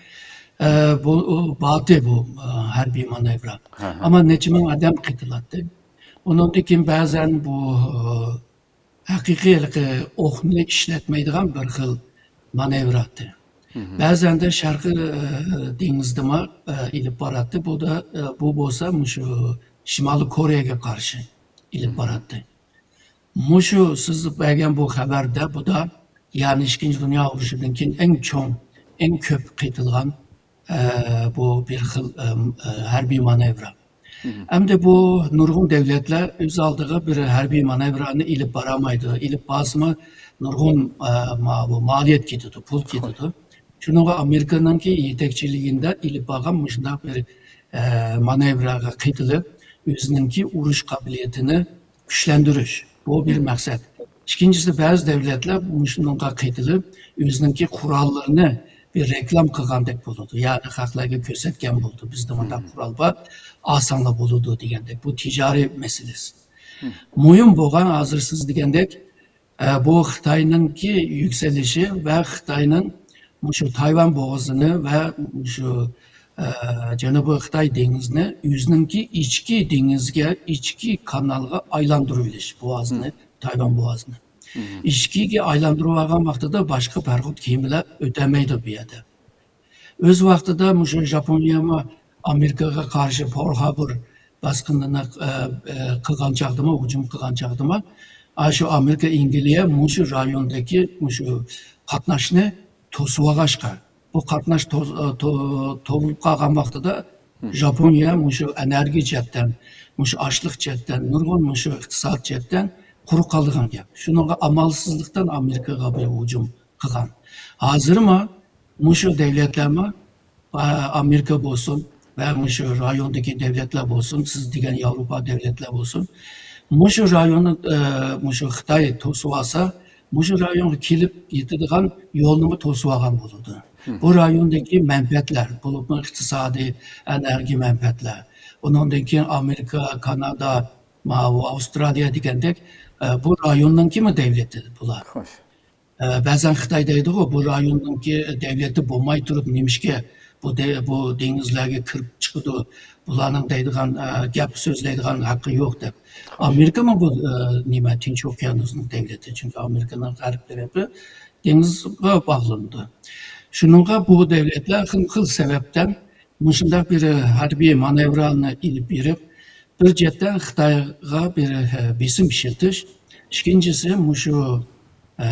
ئە، بۇ، ئۇ باتى بۇ، ئە، ھەربىي مانېۋىر. ئەمما نەچچە مىڭ ئادەم قېتىلاتتى. ئۇنىڭدىن كېيىن بەزەن بۇ، ئە، ھەقىقىي ھېلىقى ئوقنى ئىشلەتمەيدىغان بىر خىل مانېۋىر ئاتتى. بەزەندە شەرقىي، ئە، دېڭىزدىمۇ، ئە، ئېلىپ باراتتى. بۇ دا، ئە، بۇ بولسا مۇشۇ شىمالىي كورېيەگە قارشى ئېلىپ باراتتى. مۇشۇ سىز بەرگەن بۇ خەۋەردە بۇ دا، يەنى ئىككىنچى دۇنيا ئۇرۇشىدىن كېيىن ئەڭ چوڭ، ئەڭ كۆپ قېتىلغان، ئە، بۇ بىر خىل، ئە، ئە، ھەربىي مانېۋىر. ئەمدى بۇ نۇرغۇن دۆلەتلەر ئۆز ئالدىغا بىر ھەربىي مانېۋىرنى ئېلىپ بارالمايدۇ. ئېلىپ بارسىمۇ نۇرغۇن، ئە، ما-، بۇ مالىيەت كېتىدۇ، پۇل كېتىدۇ. شۇنىڭغا ئامېرىكىنىڭكى يېتەكچىلىكىدە ئېلىپ بارغان مۇشۇنداق بىر، ئە، مانېۋىرغا قېتىلىپ، ئۆزىنىڭكى ئۇرۇش قابىلىيىتىنى كۈچلەندۈرۈش، بۇ بىر مەقسەت. ئىككىنچىسى، بەزى دۆلەتلەر مۇشۇنىڭغا قېتىلىپ، ئۆزىنىڭكى قوراللىرىنى بىر رېكلام قىلغاندەك بولىدۇ. يەنى خەقلەرگە كۆرسەتكەن بولىدۇ، بىزدە مۇنداق قورال بار، ئالساڭلار بولىدۇ دېگەندەك. بۇ تىجارىي مەسىلىسى. مۇھىم بولغان ھازىر سىز دېگەندەك، ئە، بۇ خىتاينىڭكى يۈكسىلىشى ۋە خىتاينىڭ مۇشۇ تايۋان بوغازىنى ۋە مۇشۇ، ئە، جەنۇبىي خىتاي دېڭىزىنى ئۆزىنىڭكى ئىچكى دېڭىزگە، ئىچكى كانالغا ئايلاندۇرۇۋېلىش بوغازىنى، تايۋان بوغازىنى. ئىچكىگە ئايلاندۇرۇۋالغان ۋاقتىدا باشقا پەرقۇت كېمىلەر ئۆتەلمەيدۇ بۇ يەردە. ئۆز ۋاقتىدا مۇشۇ ژاپونىيەمۇ ئامېرىكىغا قارشى پورل ھاربور باسقىنىنى، ئە، ئە، قىلغان چاغدىمۇ، ھۇجۇم قىلغان چاغدىمۇ، ئاشۇ ئامېرىكا، ئەنگلىيە مۇشۇ رايوندىكى مۇشۇ قاتناشنى توسۇۋالغاچقا، بۇ قاتناش توز-، ئە، تو-، توۋۇپ قالغان ۋاقتىدا ژاپونىيە مۇشۇ ئېنېرگىيە جەھەتتىن، مۇشۇ ئاشلىق جەھەتتىن، نۇرغۇن مۇشۇ ئىقتىساد جەھەتتىن قۇرۇق قالىدىغان گەپ. شۇنىڭغا ئامالسىزلىقتىن ئامېرىكىغا بىر ھۇجۇم قىلغان. ھازىرمۇ مۇشۇ دەۋلەتلەرمۇ، ئا-، ئامېرىكا بولسۇن ۋە مۇشۇ رايوندىكى دەۋلەتلەر بولسۇن، سىز دېگەن ياۋروپا دەۋلەتلەر بولسۇن، مۇشۇ رايوننى، ئە، مۇشۇ خىتاي توسۇۋالسا، مۇشۇ رايونغا كېلىپ يېتىدىغان يولنىمۇ توسۇۋالغان بولىدۇ. بۇ رايوندىكى مەنپەئەتلەر، بولۇپمۇ ئىقتىسادىي، ئېنېرگىيە مەنپەئەتلەر، ئۇنىڭدىن كېيىن ئامېرىكا، كانادا، ماۋۇ ئاۋسترالىيە دېگەندەك، ئە، بۇ رايوننىڭكىمۇ دەۋلىتى بۇلار. خوش. ئە، بەزەن خىتاي دەيدىغۇ، بۇ رايوننىڭكى دەۋلىتى بولماي تۇرۇپ، نېمىشقا بۇ دە-، بۇ دېڭىزلەرگە كىرىپ چىقىدۇ؟ بۇلارنىڭ دەيدىغان، ئە، گەپ سۆزلەيدىغان ھەققى يوق دەپ. ئامېرىكىمۇ بۇ، ئە، نېمە، تىنچ ئوكيانۇسنىڭ دەۋلىتى، چۈنكى ئامېرىكىنىڭ غەرب تەرىپى دېڭىزغا باغلىنىدۇ. شۇنىڭغا بۇ دەۋلەتلەر خىل خىل سەۋەبتىن مۇشۇنداق بىر ھەربىي مانېۋرلارنى ئېلىپ بېرىپ، بىر جەھەتتىن خىتايغا بىر، ھە، بېسىم ئىشلىتىش، ئىككىنچىسى مۇشۇ، ھە،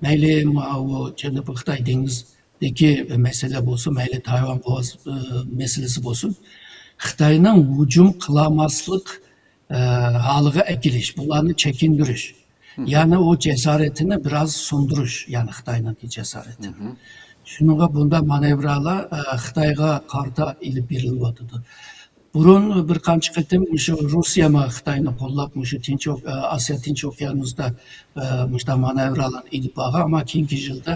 مەيلى ماۋۇ جەنۇبىي خىتاي دېڭىزىدىكى مەسىلە بولسۇن، مەيلى تايۋان بوغاز، ھە، مەسىلىسى بولسۇن، خىتاينىڭ ھۇجۇم قىلالماسلىق، ھە، ھالىغا ئەكېلىش، بۇلارنى چېكىندۈرۈش. يەنى ئۇ جاسارىتىنى بىراز سۇندۇرۇش، يەنى خىتاينىڭكى جاسارىتىنى. شۇنىڭغا بۇنداق مانېۋرلار، ئە، خىتايغا قارىتا ئېلىپ بېرىلىۋاتىدۇ. بۇرۇن بىر قانچە قېتىم مۇشۇ روسىيەمۇ خىتاينى قوللاپ، مۇشۇ تىنچ ئوك-، ئە، ئاسىيا تىنچ ئوكيانۇسىدا، ئە، مۇشۇنداق مانېۋرلارنى ئېلىپ بارغان، ئەمما كېيىنكى يىلدا،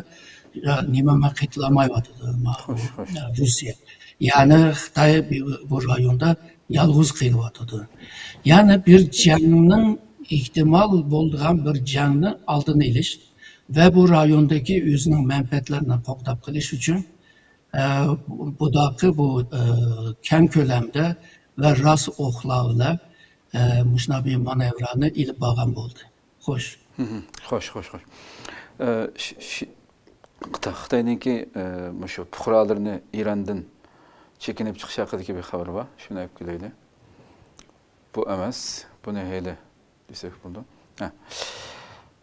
ئە، نېمە قېتىلالمايۋاتىدۇ. ما-، خوش، خوش. ئە، روسىيە. يەنى خىتاي بۇ، بۇ رايوندا يالغۇز قېلىۋاتىدۇ. يەنى بىر جەڭنىڭ، ئېھتىمال بولىدىغان بىر جەڭنىڭ ئالدىنى ئېلىش ۋە بۇ رايوندىكى ئۆزىنىڭ مەنپەئەتلىرىنى قوغداپ قېلىش ئۈچۈن، ئە، بۇداقى بۇ، ئە، كەڭ كۆلەمدە ۋە راست ئوقلار بىلەن، ئە، مۇشۇنداق بىر مانېۋرنى ئېلىپ بارغان بولدى. خوش. خوش، خوش، خوش. ئە، ش-، ش-، خىتا-، خىتاينىڭكى، ئە، مۇشۇ پۇقرالىرىنى ئىراندىن چېكىنىپ چىقىش ھەققىدىكى بىر خەۋەر بار. شۇنى ئېلىپ كېلەيلى. بۇ ئەمەس. بۇنى ھېلى دېسەك بولىدۇ. ھە.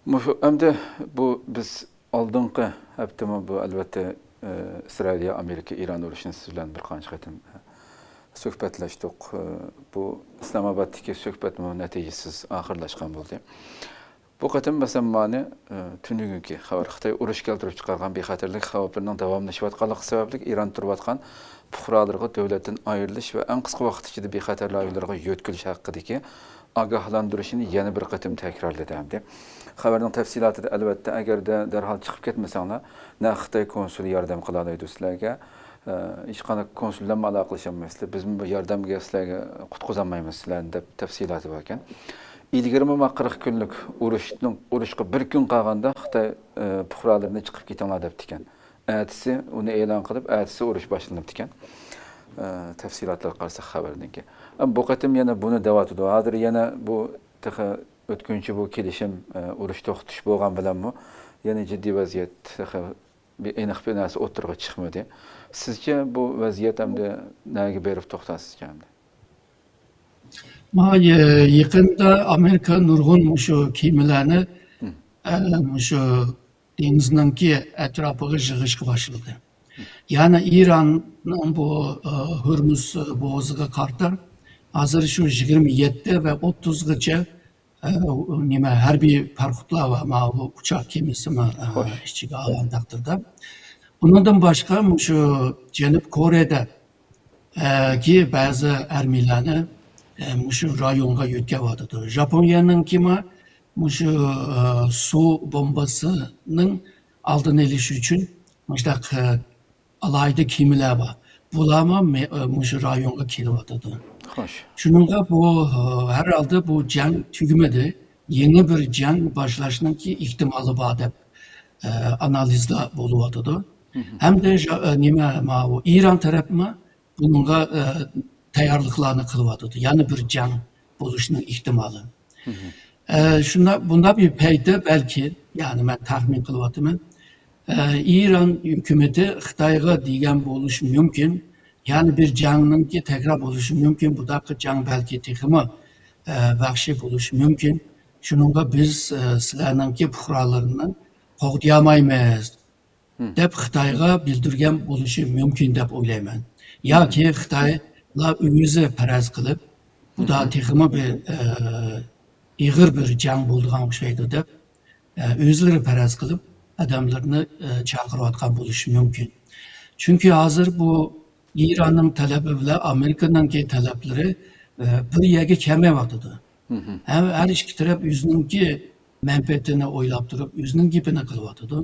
مۇشۇ، ئەمدى بۇ بىز ئالدىنقى ھەپتىمۇ بۇ، ئەلۋەتتە، ئە، ئىسرائىلىيە، ئامېرىكا، ئىران ئۇرۇشىنى سىز بىلەن بىر قانچە قېتىم، ئە، سۆھبەتلەشتۇق. ئە، بۇ ئىسلامئابادتىكى سۆھبەتمۇ نەتىجىسىز ئاخىرلاشقان بولدى. بۇ قېتىم، مەسىلەن، مانى، ئە، تۈنۈگۈنكى خەۋەر، خىتاي ئۇرۇش كەلتۈرۈپ چىقارغان بىخەتەرلىك خەۋپىنىڭ داۋاملىشىۋاتقانلىقى سەۋەبلىك ئىران تۇرۇۋاتقان پۇقرالىرىغا دۆلەتتىن ئايرىلىش ۋە ئەڭ قىسقا ۋاقىت ئىچىدە بىخەتەر رايونلىرىغا يۆتكىلىش ھەققىدىكى ئاگاھلاندۇرۇشىنى يەنە بىر قېتىم تەكرارلىدى ھەمدە خەۋەرنىڭ تەپسىلاتىدا، ئەلۋەتتە، ئەگەردە دەرھال چىقىپ كەتمىسەڭلار، نە خىتاي كونسۇلى ياردەم قىلالايدۇ سىلەرگە، ئە، ھېچقانداق كونسۇل بىلەنمۇ ئالاقىلىشالمايسىلەر، بىزمۇ بۇ ياردەمگە سىلەرگە قۇتقۇزالمايمىز سىلەرنى دەپ تەپسىلاتى باركەن. ئىلگىرىمۇ ما قىرىق كۈنلۈك ئۇرۇشنىڭ، ئۇرۇشقا بىر كۈن قالغاندا خىتاي، ئە، پۇقرالىرىنى چىقىپ كېتىڭلار دەپتىكەن. ئەتىسى ئۇنى ئېلان قىلىپ، ئەتىسى ئۇرۇش باشلىنىپتىكەن. ئە، تەپسىلاتلارغا قارىساق خەۋەرنىڭكى. ئەمما بۇ قېتىم يەنە بۇنى دەۋاتىدۇ. ھازىر يەنە بۇ تېخى ئۆتكۈنچى بۇ كېلىشىم، ئە، ئۇرۇش توختىتىش بولغان بىلەنمۇ يەنە جىددىي ۋەزىيەت، تېخى بىر ئېنىق بىر نەرسە ئوتتۇرىغا چىقمىدى. سىزچە بۇ ۋەزىيەت ئەمدى نەگە بېرىپ توختار سىزچە ئەمدى؟ ما، يېقىندا ئامېرىكا نۇرغۇن مۇشۇ كېمىلەرنى، ئە، مۇشۇ دېڭىزنىڭكى ئەتراپىغا يىغىشقا باشلىدى. يەنى ئىراننىڭ بۇ، ئە، ھۆرمۇز بوغۇزىغا قارىتا ھازىر شۇ يىگىرمە يەتتە ۋە ئوتتۇزغىچە، ئە، نېمە، ھەربىي پاراخوتلار ۋە ماۋۇ ئۇچار كېمىسىمۇ، ئە، ئىچىگە ئالغان تەقدىردە. ئۇنىڭدىن باشقا مۇشۇ جەنۇب كورېيەدە ئە، كى بەزى ھەربىيلەرنى، ئە، مۇشۇ رايونغا يۆتكەۋاتىدۇ. ژاپونىيەنىڭكىمۇ مۇشۇ، ئە، سۇ بومبىسىنىڭ ئالدىنى ئېلىش ئۈچۈن مۇشۇنداق، ئە، ئالاھىدە كېمىلەر بار. بۇلارمۇ مە-، ئە، مۇشۇ رايونغا كېلىۋاتىدۇ. خوش. شۇنىڭغا بۇ، ئە، ھەر ھالدا بۇ جەڭ تۈگىمىدى. يېڭى بىر جەڭ باشلاشنىڭكى ئېھتىمالى بار دەپ، ئە، ئانالىزلار بولۇۋاتىدۇ. ھەمدە ژا-، ئە، نېمە، ماۋۇ ئىران تەرەپمۇ بۇنىڭغا، ئە، تەييارلىقلارنى قىلىۋاتىدۇ. يەنە بىر جەڭ بولۇشنىڭ ئېھتىمالى. ئە، شۇنداق، بۇنداق بىر پەيتتە بەلكى، يەنى مەن تەخمىن قىلىۋاتىمەن، ئە، ئىران ھۆكۈمىتى خىتايغا دېگەن بولۇشى مۇمكىن، يەنە بىر جەڭنىڭكى تەكرار بولۇشى مۇمكىن، بۇنداق جەڭ بەلكى تېخىمۇ، ئە، ۋەھشىي بولۇشى مۇمكىن. شۇنىڭغا بىز، ئە، سىلەرنىڭكى پۇقرالىرىنى قوغدىيالمايمىز، دەپ خىتايغا بىلدۈرگەن بولۇشى مۇمكىن دەپ ئويلايمەن. ياكى خىتايلار ئۆزى پەرەز قىلىپ، بۇدا تېخىمۇ بىر، ئە، ئېغىر بىر جەڭ بولىدىغان ئوخشايدۇ دەپ، ئە، ئۆزلىرى پەرەز قىلىپ، ئادەملىرىنى، ئە، چاقىرىۋاتقان بولۇشى مۇمكىن. چۈنكى ھازىر بۇ ئىراننىڭ تەلىپى بىلەن ئامېرىكىنىڭكى تەلەپلىرى، ئە، بىر يەرگە كەلمەيۋاتىدۇ. ھەم ھەر ئىككى تەرەپ ئۆزىنىڭكى مەنپەئەتىنى ئويلاپ تۇرۇپ، ئۆزىنىڭ گېپىنى قىلىۋاتىدۇ.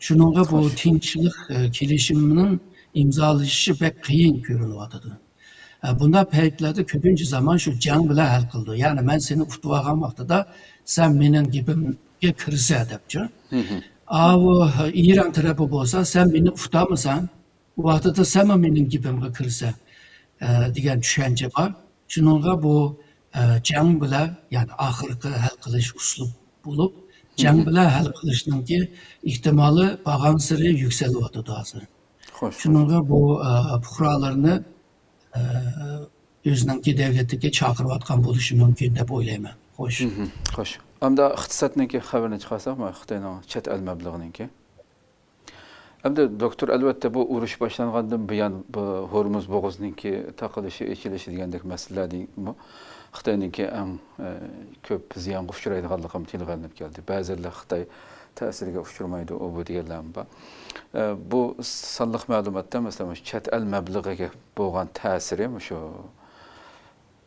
شۇنىڭغا بۇ تىنچلىق، ئە، كېلىشىمىنىڭ ئىمزالىشىشى بەك قىيىن كۆرۈنۈۋاتىدۇ. ئە، بۇنداق پەيتلەردە كۆپىنچە زامان شۇ جەڭ بىلەن ھەل قىلىدۇ. يەنى مەن سېنى ئۇتۇۋالغان ۋاقتىدا سەن مېنىڭ گېپىمگە كىرىسەن دەپچۇ. ئاۋۇ ئىران تەرەپى بولسا سەن مېنى ئۇتامسەن، ئۇ ۋاقتىدا سەنمۇ مېنىڭ گېپىمگە كىرىسەن، ئە، دېگەن چۈشەنچە بار. شۇنىڭغا بۇ، ئە، جەڭ بىلەن، يەنى ئاخىرقى ھەل قىلىش ئۇسۇلى بولۇپ، جەڭ بىلەن ھەل قىلىشنىڭكى ئېھتىمالى بارغانسېرى يۈكسىلىۋاتىدۇ ھازىر. خوش، خوش. شۇنىڭغا بۇ، ئە، پۇقرالارنى، ئە، ئۆزىنىڭكى دۆلىتىگە چاقىرىۋاتقان بولۇشى مۇمكىن دەپ ئويلايمەن. خوش. خوش. ئەمدى ئىقتىسادنىڭكى خەۋىرىنى چىقارساق، مانا خىتاينىڭ چەت ئەل مەبلىغىنىڭكى. ئەمدى دوكتور، ئەلۋەتتە، بۇ ئۇرۇش باشلانغاندىن بۇيان بۇ ھورمۇز بوغۇزىنىڭكى تاقىلىشى، ئېچىلىشى دېگەندەك مەسىلىلەردىمۇ خىتاينىڭكى ئەڭ، ئە، كۆپ زىيانغا ئۇچرايدىغانلىقىمۇ تىلغا ئېلىنىپ كەلدى. بەزىلەر خىتاي تەسىرىگە ئۇچرىمايدۇ، ئۇ بۇ دېگەنلەرمۇ بار. ئە، بۇ سانلىق مەلۇماتتا، مەسىلەن، مۇشۇ چەت ئەل مەبلىغىگە بولغان تەسىرى مۇشۇ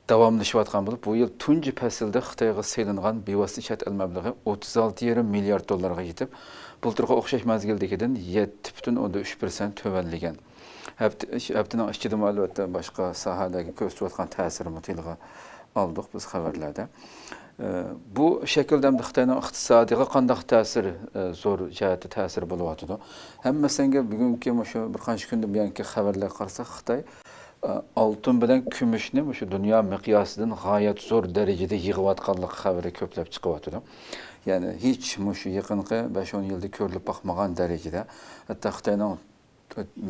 داۋاملىشىۋاتقان بولۇپ، بۇ يىل تۇنجى پەسىلدە خىتايغا سېلىنغان بىۋاسىتە چەت ئەل مەبلىغى ئوتتۇز ئالتە يېرىم مىليارد دوللارغا يېتىپ، بۇلتۇرقى ئوخشاش مەزگىلدىكىدىن يەتتە پۈتۈن ئوندىن ئۈچ پىرسەنت تۆۋەنلىگەن. ھەپتە، ھەپتىنىڭ ئىچىدىمۇ، ئەلۋەتتە، باشقا ساھەلەرگە كۆرسىتىۋاتقان تەسىرىمۇ تىلغا ئالدۇق بىز خەۋەرلەردە. ئە، بۇ شەكىلدە ئەمدى خىتاينىڭ ئىقتىسادىغا قانداق تەسىر، ئە، زور جەھەتتە تەسىر بولۇۋاتىدۇ؟ ھەممىسىگە بۈگۈنكى مۇشۇ بىر قانچە كۈندىن بۇيانكى خەۋەرلەرگە قارىساق، خىتاي، ئە، ئالتۇن بىلەن كۈمۈشنى مۇشۇ دۇنيا مىقياسىدىن غايەت زور دەرىجىدە يىغىۋاتقانلىقى خەۋىرى كۆپلەپ چىقىۋاتىدۇ. يەنى ھېچ مۇشۇ يېقىنقى بەش-ئون يىلدا كۆرۈلۈپ باقمىغان دەرىجىدە، ھەتتا خىتاينىڭ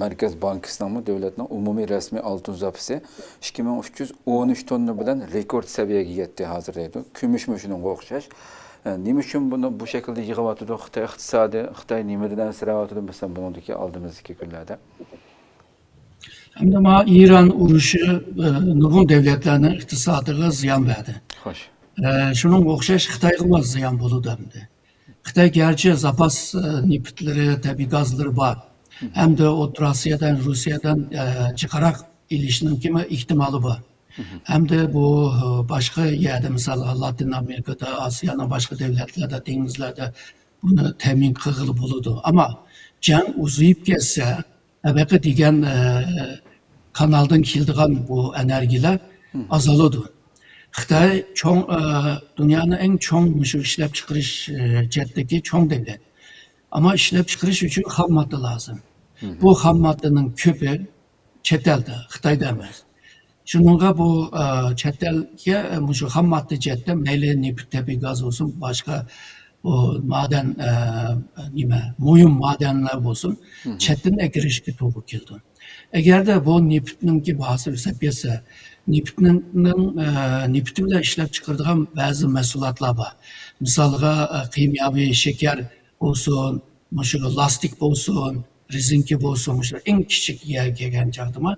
مەركەز بانكىسىنىڭمۇ دۆلەتنىڭ ئومۇمىي رەسمىي ئالتۇن زاپىسى ئىككى مىڭ ئۈچ يۈز ئون ئۈچ توننا بىلەن رېكورت سەۋىيەگە يەتتى ھازىر دەيدۇ. كۈمۈشمۇ شۇنىڭغا ئوخشاش. ئە، نېمە ئۈچۈن بۇنى بۇ شەكىلدە يىغىۋاتىدۇ؟ خىتاي ئىقتىسادى، خىتاي نېمىدىن ئەنسىرەۋاتىدۇ؟ مەسىلەن، بۇنىڭدىكى ئالدىمىزدىكى كۈنلەردە. ئەمدى مانا ئىران ئۇرۇشى، ئە، نۇرغۇن دۆلەتلەرنىڭ ئىقتىسادىغا زىيان بەردى. خوش. ئە، شۇنىڭغا ئوخشاش خىتايغىمۇ زىيان بولىدۇ ئەمدى. خىتاي گەرچە زاپاس، ئە، نېفىتلىرى، تەبىئىي گازلىرى بار. ھەمدە ئوتتۇرا ئاسىيادىن، روسىيەدىن، ئە، جىقراق ئېلىشنىڭكىمۇ ئېھتىمالى بار. ھەمدە بۇ، ئە، باشقا يەردە، مىسالغا، لاتىن ئامېرىكىدا، ئاسىيانىڭ باشقا دۆلەتلەردە، دېڭىزلەردە بۇنى تەمىن قىلغىلى بولىدۇ. ئەمما جەڭ ئۇزىيىپ كەتسە، ھېلىقى دېگەن، ئە، كانالدىن كېلىدىغان بۇ ئېنېرگىيەلەر ئازالىدۇ. خىتاي چوڭ، ئە، دۇنيانىڭ ئەڭ چوڭ مۇشۇ ئىشلەپچىقىرىش، ئە، جەھەتتىكى چوڭ دۆلەت. ئەمما ئىشلەپچىقىرىش ئۈچۈن خام ماددا لازىم. بۇ خام ماددىنىڭ كۆپى چەت ئەلدە، خىتايدا ئەمەس. شۇنىڭغا بۇ، ئە، چەت ئەلگە، ئە، مۇشۇ خام ماددا جەھەتتە مەيلى نېفىت، تەبىئىي گاز بولسۇن، باشقا بۇ مادەن، ئە، نېمە، مۇھىم مادەنلەر بولسۇن، چەتتىن ئەكىرىشكە توغرا كېلىدۇ. ئەگەردە بۇ نېفىتنىڭكى باھاسى ئۆسۈپ كەتسە، نېفىتنىڭ، ئە، نېفىتى بىلەن ئىشلەپچىقىرىدىغان بەزى مەھسۇلاتلار بار. مىسالغا، ئە، كىمياۋى شېكەر بولسۇن، مۇشۇ لاستىك بولسۇن، رېزىنكا بولسۇن، مۇشۇ ئەڭ كىچىك يەرگە كەلگەن چاغدىمۇ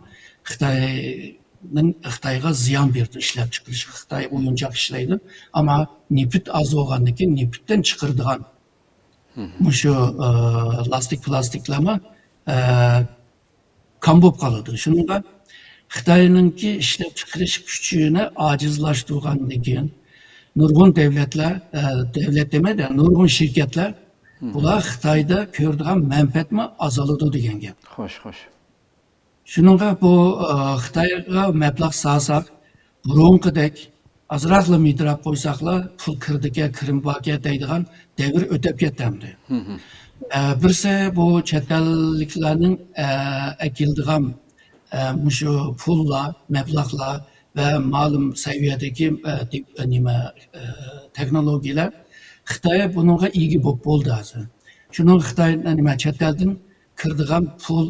خىتاينىڭ، خىتايغا زىيان بېرىدۇ ئىشلەپچىقىرىش. خىتاي ئويۇنچاق ئىشلەيدۇ، ئەمما نېفىت ئاز بولغاندىن كېيىن نېفىتتىن چىقىرىدىغان مۇشۇ، ئە، لاستىك، پىلاستىكلارمۇ، ئە، كام بولۇپ قالىدۇ. شۇنىڭغا خىتاينىڭكى ئىشلەپچىقىرىش كۈچىنى ئاجىزلاشتۇرغاندىن كېيىن، نۇرغۇن دۆلەتلەر، ئە، دۆلەت دېمەيدۇ، نۇرغۇن شىركەتلەر بۇلار خىتايدا كۆرىدىغان مەنپەئەتمۇ ئازالىدۇ دېگەن گەپ. خوش، خوش. شۇنىڭغا بۇ، ئە، خىتايغا مەبلەغ سالساق، بۇرۇنقىدەك ئازراقلا مىدىراپ قويساقلا، پۇل كىرىدىكەن، كىرىم باركەن دەيدىغان دەۋر ئۆتۈپ كەتتى ئەمدى. ئە، بىرسى بۇ چەت ئەللىكلەرنىڭ، ئە، ئەكېلىدىغان، ئە، مۇشۇ پۇللار، مەبلەغلەر ۋە مەلۇم سەۋىيەدىكى، ئە، دىپ-، ئە، نېمە، ئە، تېخنولوگىيەلەر خىتاي بۇنىڭغا ئىگە بولۇپ بولدى ھازىر. شۇنىڭغا خىتاي نېمە، چەت ئەلدىن كىرىدىغان پۇل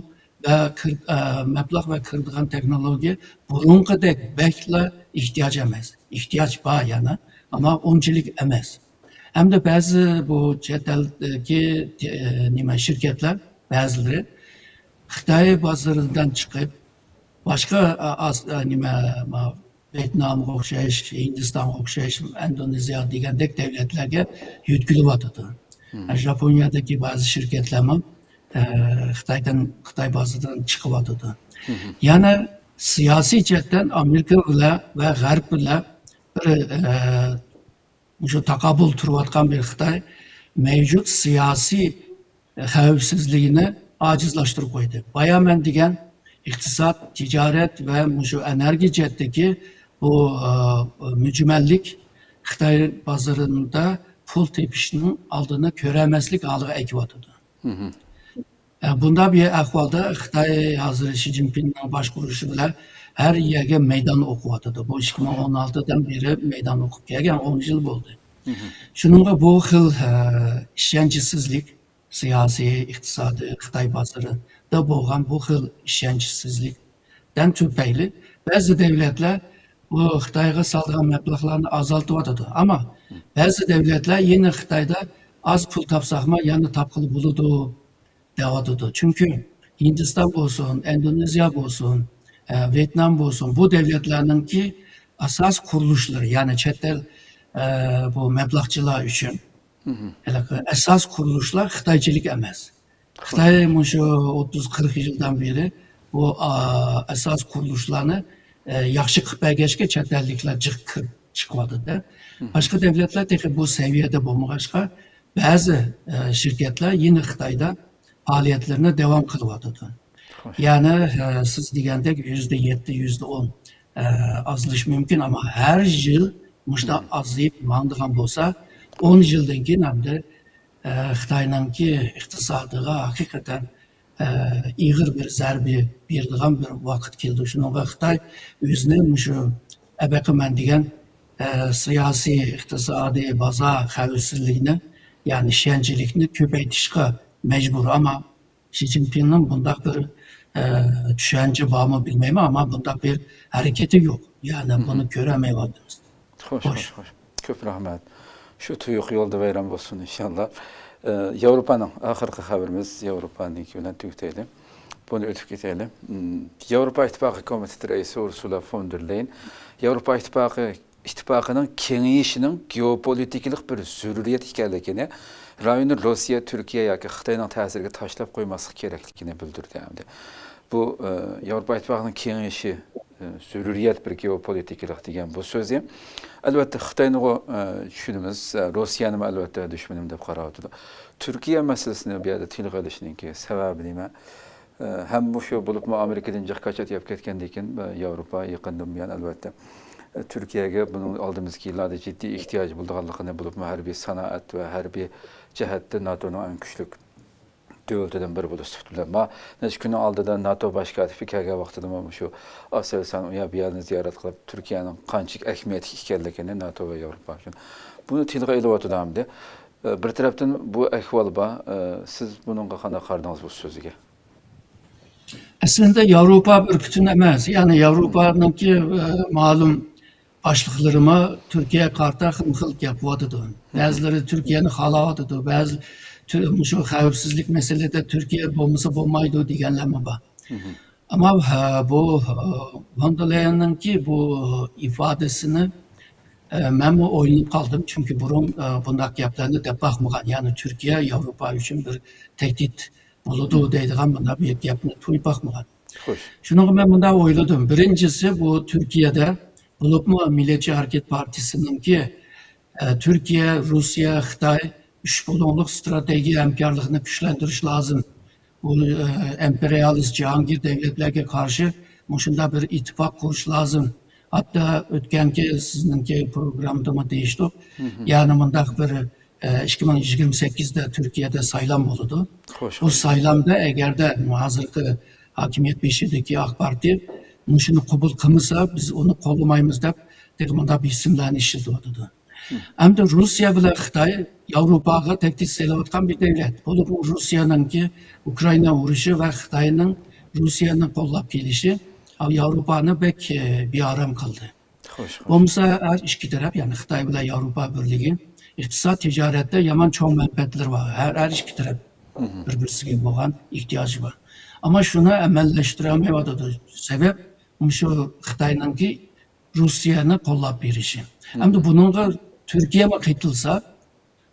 ۋە كىر-، ئە، مەبلەغ ۋە كىرىدىغان تېخنولوگىيە بۇرۇنقىدەك بەكلا ئېھتىياج ئەمەس. ئېھتىياج بار يەنە، ئەمما ئۇنچىلىك ئەمەس. ھەمدە بەزى بۇ چەت ئەلدىكى، ئە، نېمە، شىركەتلەر بەزىلىرى خىتاي بازىرىدىن چىقىپ، باشقا، ئا-، ئاس-، ئا، نېمە، ما-، ۋيېتنامغا ئوخشاش، ھىندىستانغا ئوخشاش، ئىندونېزىيە دېگەندەك دەۋلەتلەرگە يۆتكىلىۋاتىدۇ. مم. ژاپونىيەدىكى بەزى شىركەتلەرمۇ، ئە، خىتايدىن، خىتاي بازىرىدىن چىقىۋاتىدۇ. مم. يەنە سىياسىي جەھەتتىن ئامېرىكا بىلەن ۋە غەرب بىلەن بىر، ئە، مۇشۇ تاقابىل تۇرۇۋاتقان بىر خىتاي مەۋجۇت سىياسىي خەۋپسىزلىكنى ئاجىزلاشتۇرۇپ قويدى. بايا مەن دېگەن ئىقتىساد، تىجارەت ۋە مۇشۇ ئېنېرگىيە جەھەتتىكى بۇ، ئا، مۈجمەللىك خىتاي بازىرىدا پۇل تېپىشنىڭ ئالدىنى كۆرەلمەسلىك ھالىغا ئەكىۋاتىدۇ. مم. ئە، بۇنداق بىر ئەھۋالدا خىتاي ھازىر شى جىنپىڭنىڭ باشقۇرۇشى بىلەن ھەر يەرگە مەيدان ئوقۇۋاتىدۇ. بۇ ئىككى مىڭ ئون ئالتىدىن بېرى مەيدان ئوقۇپ كەلگەن، ئون يىل بولدى. مم. شۇنىڭغا بۇ خىل، ئە، ئىشەنچسىزلىك، سىياسىي، ئىقتىسادىي، خىتاي بازىرىدا بولغان بۇ خىل ئىشەنچسىزلىكتىن تۈپەيلى بەزى دەۋلەتلەر بۇ خىتايغا سالىدىغان مەبلەغلەرنى ئازالتىۋاتىدۇ. ئەمما بەزى دەۋلەتلەر يەنە خىتايدا ئاز پۇل تاپساقمۇ، يەنە تاپقىلى بولىدۇ دەۋاتىدۇ. چۈنكى ھىندىستان بولسۇن، ئىندونېزىيە بولسۇن، ئە، ۋيېتنام بولسۇن، بۇ دەۋلەتلەرنىڭكى ئاساس قۇرۇلۇشلىرى، يەنى چەت ئەل، ئە، بۇ مەبلەغچىلار ئۈچۈن ھېلىقى ئاساس قۇرۇلۇشلار خىتايچىلىك ئەمەس. خىتاي مۇشۇ ئوتتۇز، قىرىق يىلدىن بېرى بۇ، ئا، ئاساس قۇرۇلۇشلارنى، ئە، ياخشى قىلىپ بەرگەچكە، چەت ئەللىكلەر جىق كىرىپ چىقىۋاتىدۇ. باشقا دەۋلەتلەر تېخى بۇ سەۋىيەدە بولمىغاچقا، بەزى، ئە، شىركەتلەر يەنە خىتايدا پائالىيەتلىرىنى داۋام قىلىۋاتىدۇ. يەنى، ئە، سىز دېگەندەك يۈزدە يەتتە، يۈزدە ئون، ئە، ئازلىشى مۇمكىن، ئەمما ھەر يىل مۇشۇنداق ئازىيىپ ماڭىدىغان بولسا، ئون يىلدىن كېيىن ئەمدى، ئە، خىتاينىڭكى ئىقتىسادىغا ھەقىقەتەن، ئە، ئېغىر بىر زەربە بېرىدىغان بىر ۋاقىت كېلىدۇ. شۇنىڭغا خىتاي ئۆزىنى مۇشۇ ئەبەقىمەن دېگەن، ئە، سىياسىي، ئىقتىسادىي، بازار خەۋپسىزلىكىنى، يەنى ئىشەنچلىكنى كۆپەيتىشقا مەجبۇر. ئەمما شى جىنپىڭنىڭ بۇنداق بىر، ئە، چۈشەنچە بارمۇ بىلمەيمەن، ئەمما بۇنداق بىر ھەرىكىتى يوق. يەنى بۇنى كۆرەلمەيۋاتىمىز. خوش، خوش، خوش. كۆپ رەھمەت. شۇ تۇيۇق يولدا ۋەيران بولسۇن ئىنشاللا. ئە، ياۋروپانىڭ ئاخىرقى خەۋىرىمىز، ياۋروپانىڭكى بىلەن تۈگىتەيلى. بۇنى ئۆتۈپ كېتەيلى. م، ياۋروپا ئىتتىپاقى كومىتېتى رەئىسى ئۇرسۇلا فون دېر لېيېن ياۋروپا ئىتتىپاقى ئىتتىپاقىنىڭ كېڭىيىشىنىڭ گېئوپولىتىكىلىق بىر زۆرۈرىيەت ئىكەنلىكىنى، رايوندا روسىيە، تۈركىيە ياكى خىتاينىڭ تەسىرىگە تاشلاپ قويماسلىق كېرەكلىكىنى بىلدۈردى. ئەمدى بۇ، ئە، ياۋروپا ئىتتىپاقىنىڭ كېڭىيىشى، ئە، زۆرۈرىيەت بىر گېئوپولىتىكىلىق دېگەن بۇ سۆزى، ئەلۋەتتە، خىتاينىغۇ، ئە، چۈشىنىمىز، ئە، روسىيەنىمۇ، ئەلۋەتتە، دۈشمىنىم دەپ قاراۋاتىدۇ. تۈركىيە مەسىلىسىنى بۇ يەردە تىلغا ئېلىشنىڭكى سەۋەبى نېمە؟ ئە، ھەم مۇشۇ بولۇپمۇ ئامېرىكىدىن جىق كاچات يەپ كەتكەندىن كېيىن، ئە، ياۋروپا يېقىندىن بۇيان، ئەلۋەتتە، ئە، تۈركىيەگە بۇنىڭ ئالدىمىزدىكى يىللاردا جىددىي ئېھتىياجى بولىدىغانلىقىنى، بولۇپمۇ ھەربىي سانائەت ۋە ھەربىي جەھەتتە ناتونىڭ ئەڭ كۈچلۈك دۆلىتىدىن بىرى بولۇش سۈپىتى بىلەن، ما، نەچچە كۈننىڭ ئالدىدا ناتو باش كاتىپى كەلگەن ۋاقتىدىمۇ مۇشۇ ئاسېلسان ئۇيا بۇ يەرنى زىيارەت قىلىپ، تۈركىيەنىڭ قانچىلىك ئەھمىيەتلىك ئىكەنلىكىنى ناتو ۋە ياۋروپا ئۈچۈن، بۇنى تىلغا ئېلىۋاتىدۇ ئەمدى. ئە، بىر تەرەپتىن بۇ ئەھۋال بار. ئە، سىز بۇنىڭغا قانداق قارىدىڭىز، بۇ سۆزگە؟ ئەسلىدە ياۋروپا بىر پۈتۈن ئەمەس. يەنى ياۋروپانىڭكى، ئە، مەلۇم باشلىقلىرىمۇ تۈركىيەگە قارىتا خىلمۇ خىل گەپ قىلىۋاتىدۇ. بەزىلىرى تۈركىيەنى خالاۋاتىدۇ، بەزى تۈ-، مۇشۇ خەۋپسىزلىك مەسىلىدە تۈركىيە بولمىسا بولمايدۇ دېگەنلەرمۇ بار. ئەمما، ھە، بۇ، ھە، ۋان دېر لېيەننىڭكى بۇ ئىپادىسىنى، ئە، مەنمۇ ئويلىنىپ قالدىم. چۈنكى بۇرۇن، ئە، بۇنداق گەپلەرنى دەپ باقمىغان. يەنى تۈركىيە ياۋروپا ئۈچۈن بىر تەھدىت بولىدۇ دەيدىغان بۇنداق بىر گەپنى تۇيۇپ باقمىغان. خوش. شۇنىڭغا مەن مۇنداق ئويلىدىم. بىرىنچىسى، بۇ تۈركىيەدە، بولۇپمۇ مىللەتچى ھەرىكەت پارتىيىسىنىڭكى، ئە، تۈركىيە، روسىيە، خىتاي ئۈچ بۇلۇڭلۇق ئىستراتېگىيە ھەمكارلىقىنى كۈچلەندۈرۈش لازىم. بۇ، ئە، ئىمپېرىيالىست جاھانگىر دۆلەتلەرگە قارشى مۇشۇنداق بىر ئىتتىپاق قۇرۇش لازىم. ھەتتا ئۆتكەنكى سىزنىڭكى پروگراممىدىمۇ دېيىشتۇق. يەنى مۇنداق بىر، ئە، ئىككى مىڭ يىگىرمە سەككىزدە تۈركىيەدە سايلام بولىدۇ. خوش، بۇ خوش. سايلامدا ئەگەردە ھازىرقى ھاكىمىيەت بېشىدىكى ئاق پارتىيە مۇشۇنى قوبۇل قىلمىسا، بىز ئۇنى قوللىمايمىز دەپ، تېخى مۇنداق بېسىملارنى ئىشلىتىۋاتىدۇ. ئەمدى روسىيە بىلەن خىتاي ياۋروپاغا تەھدىت سېلىۋاتقان بىر دۆلەت. بولۇپمۇ روسىيەنىڭكى ئۇكرائىنا ئۇرۇشى ۋە خىتاينىڭ روسىيەنى قوللاپ كېلىشى ياۋروپانى بەك، ئە، بىئارام قىلدى. خوش، خوش. بولمىسا ھەر ئىككى تەرەپ، يەنى خىتاي بىلەن ياۋروپا بىرلىكى ئىقتىساد، تىجارەتتە يامان چوڭ مەنپەئەتلىرى بار. ھەر، ھەر ئىككى تەرەپ بىر-بىرسىگە بولغان ئېھتىياجى بار. ئەمما شۇنى ئەمەلىيلەشتۈرەلمەيۋاتىدۇ. سەۋەب مۇشۇ خىتاينىڭكى روسىيەنى قوللاپ بېرىشى. ئەمدى بۇنىڭغا تۈركىيەمۇ قېتىلسا،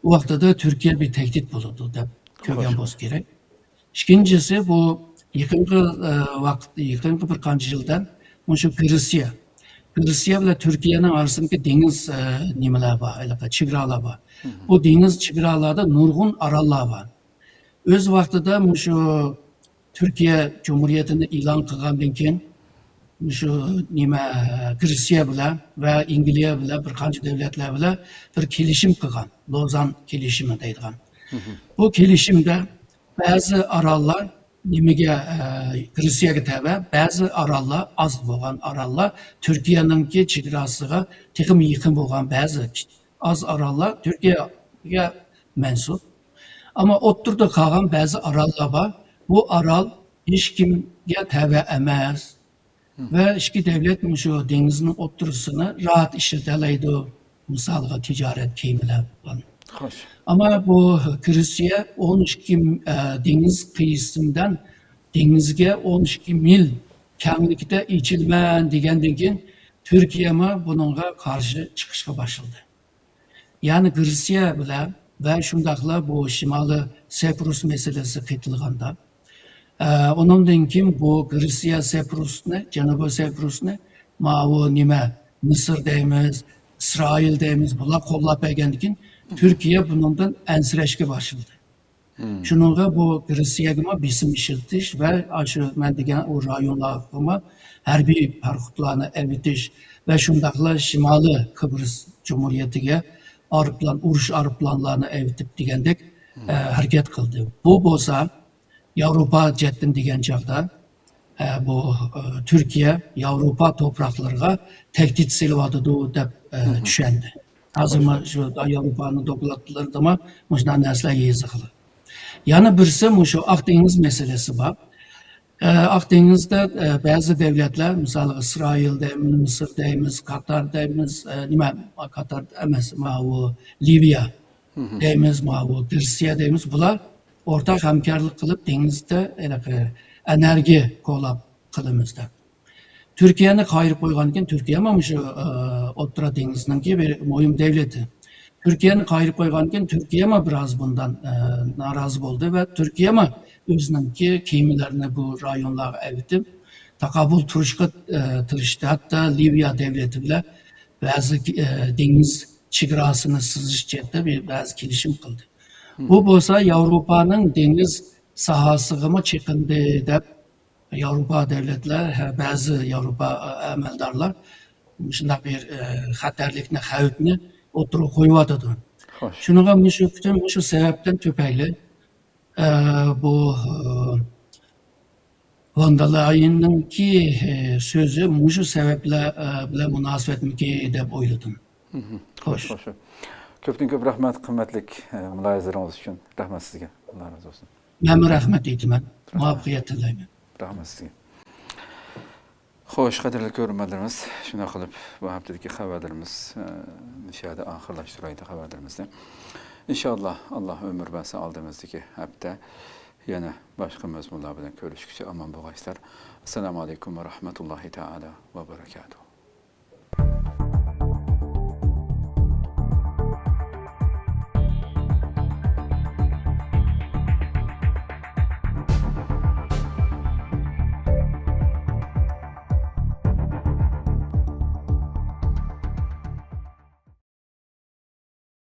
ئۇ ۋاقتىدا تۈركىيە بىر تەھدىت بولىدۇ دەپ كۆرگەن بولسا كېرەك. ئىككىنچىسى، بۇ يېقىنقى، ئە، ۋاقىت، يېقىنقى بىر قانچە يىلدىن مۇشۇ گرېتسىيە، گرېتسىيە بىلەن تۈركىيەنىڭ ئارىسىدىكى دېڭىز، ئە، نېمىلەر بار، ھېلىقى چېگرالار بار. بۇ دېڭىز چېگرالاردا نۇرغۇن ئاراللار بار. ئۆز ۋاقتىدا مۇشۇ تۈركىيە جۇمھۇرىيىتىنى ئېلان قىلغاندىن كېيىن، مۇشۇ نېمە، گرېتسىيە بىلەن ۋە ئەنگلىيە بىلەن بىر قانچە دۆلەتلەر بىلەن بىر كېلىشىم قىلغان، لوزان كېلىشىمى دەيدىغان. بۇ كېلىشىمدە بەزى ئاراللار نېمىگە، ئە، گرېتسىيەگە تەۋە، بەزى ئاراللار، ئاز بولغان ئاراللار تۈركىيەنىڭكى چېگراسىغا تېخىمۇ يېقىن بولغان بەزى ئاز ئاراللار تۈركىيەگە مەنسۇپ. ئەمما ئوتتۇرىدا قالغان بەزى ئاراللار بار. بۇ ئارال ھېچكىمگە تەۋە ئەمەس. ۋە ئىككى دۆلەت مۇشۇ دېڭىزنىڭ ئوتتۇرىسىنى راھەت ئىشلىتەلەيدۇ. مىسالغا، تىجارەت كېمىلەر بولغان. خوش. ئەمما بۇ گرېتسىيە ئون ئىككى، ئە، دېڭىز قىيىسىندىن دېڭىزگە ئون ئىككى مىل كەڭلىكتە ئېچىلىمەن دېگەندىن كېيىن، تۈركىيەمۇ بۇنىڭغا قارشى چىقىشقا باشلىدى. يەنى گرېتسىيە بىلەن ۋە شۇنداقلا بۇ شىمالىي سەپرۇس مەسىلىسى قېتىلغاندا، ئە، ئۇنىڭدىن كېيىن بۇ گرېتسىيە سەپرۇسنى، جەنۇبىي سەپرۇسنى ماۋۇ نېمە، مىسىر دەيمىز، ئىسرائىل دەيمىز، بۇلار قوللاپ بەرگەندىن كېيىن تۈركىيە بۇنىڭدىن ئەنسىرەشكە باشلىدى. شۇنىڭغا بۇ گرېتسىيەگىمۇ بېسىم ئىشلىتىش ۋە ئاشۇ مەن دېگەن ئۇ رايونلارغىمۇ ھەربىي پاراخوتلارنى ئەۋېتىش ۋە شۇنداقلا شىمالىي قىبرىس جۇمھۇرىيىتىگە ئايروپىلان، ئۇرۇش ئايروپىلانلارنى ئەۋېتىپ دېگەندەك، ئە، ھەرىكەت قىلدى. بۇ بولسا ياۋروپا جەھەتتىن دېگەن چاغدا، ئە، بۇ، ئە، تۈركىيە ياۋروپا توپراقلىرىغا تەھدىت سېلىۋاتىدۇ دەپ، ئە، چۈشەندى. ھازىرمۇ شۇ ياۋروپانىڭ دوكلاتلىرىدىمۇ مۇشۇنداق نەرسىلەر يېزىقلىق. يەنە بىرسى مۇشۇ ئاق دېڭىز مەسىلىسى بار. ئە، ئاق دېڭىزدە، ئە، بەزى دۆلەتلەر، مىسالغا، ئىسرائىل دەيمىز، مىسىر دەيمىز، قاتار دەيمىز، ئە، نېمە، قاتار ئەمەس، ماۋۇ لىۋىيە دەيمىز، ماۋۇ گرېتسىيە دەيمىز، بۇلار ئورتاق ھەمكارلىق قىلىپ، دېڭىزدا ھېلىقى ئېنېرگىيە كولاپ قىلىمىز دەپ. تۈركىيەنى قايرىپ قويغاندىن كېيىن، تۈركىيەمۇ مۇشۇ، ئە، ئوتتۇرا دېڭىزنىڭكى بىر مۇھىم دۆلىتى. تۈركىيەنى قايرىپ قويغاندىن كېيىن، تۈركىيەمۇ بىراز بۇندىن، ئە، نارازى بولدى ۋە تۈركىيەمۇ ئۆزىنىڭكى كېمىلىرىنى بۇ رايونلارغا ئەۋېتىپ، تاقابىل تۇرۇشقا، ئە، تىرىشتى. ھەتتا لىۋىيە دۆلىتى بىلەن بەزى، ئە، دېڭىز چېگراسىنى سىزىش جەھەتتە بىر، بەزى كېلىشىم قىلدى. بۇ بولسا ياۋروپانىڭ دېڭىز ساھەسىگىمۇ چېقىندى دەپ، ياۋروپا دۆلەتلەر، ھە، بەزى ياۋروپا، ئە، ئەمەلدارلار مۇشۇنداق بىر، ئە، خەتەرلىكنى، خەۋپنى ئوتتۇرىغا قويۇۋاتىدۇ. خوش. شۇنىڭغا مۇشۇ پۈتۈن مۇشۇ سەۋەبتىن تۈپەيلى، ئە، بۇ، ئە، ۋان دېر لايېننىڭكى، ئە، سۆزى مۇشۇ سەۋەبلەر، ئە، بىلەن مۇناسىۋەتمىكى دەپ ئويلىدىم. خوش. خوش. كۆپتىن كۆپ رەھمەت، قىممەتلىك، ئە، مۇلاھىزىلىرىڭىز ئۈچۈن. رەھمەت سىزگە. ئاللا رازى بولسۇن. مەنمۇ رەھمەت ئېيتىمەن. مۇۋەپپەقىيەت تىلەيمەن. رەھمەت سىزگە. خوش، قەدىرلىك كۆرۈرمەنلىرىمىز، شۇنداق قىلىپ بۇ ھەپتىدىكى خەۋەرلىرىمىز، ئە، مۇشۇ يەردە ئاخىرلاشتۇرايلى خەۋەرلىرىمىزنى. ئىنشاللا، ئاللا ئۆمۈر بەرسە، ئالدىمىزدىكى ھەپتە يەنە باشقا مەزمۇنلار بىلەن كۆرۈشكۈچە ئامان بولغايسىلەر. ئەسسالامۇ ئەلەيكۇم ۋە رەھمەتۇللاھى تائالا ۋە بەرەكاتۇھۇ.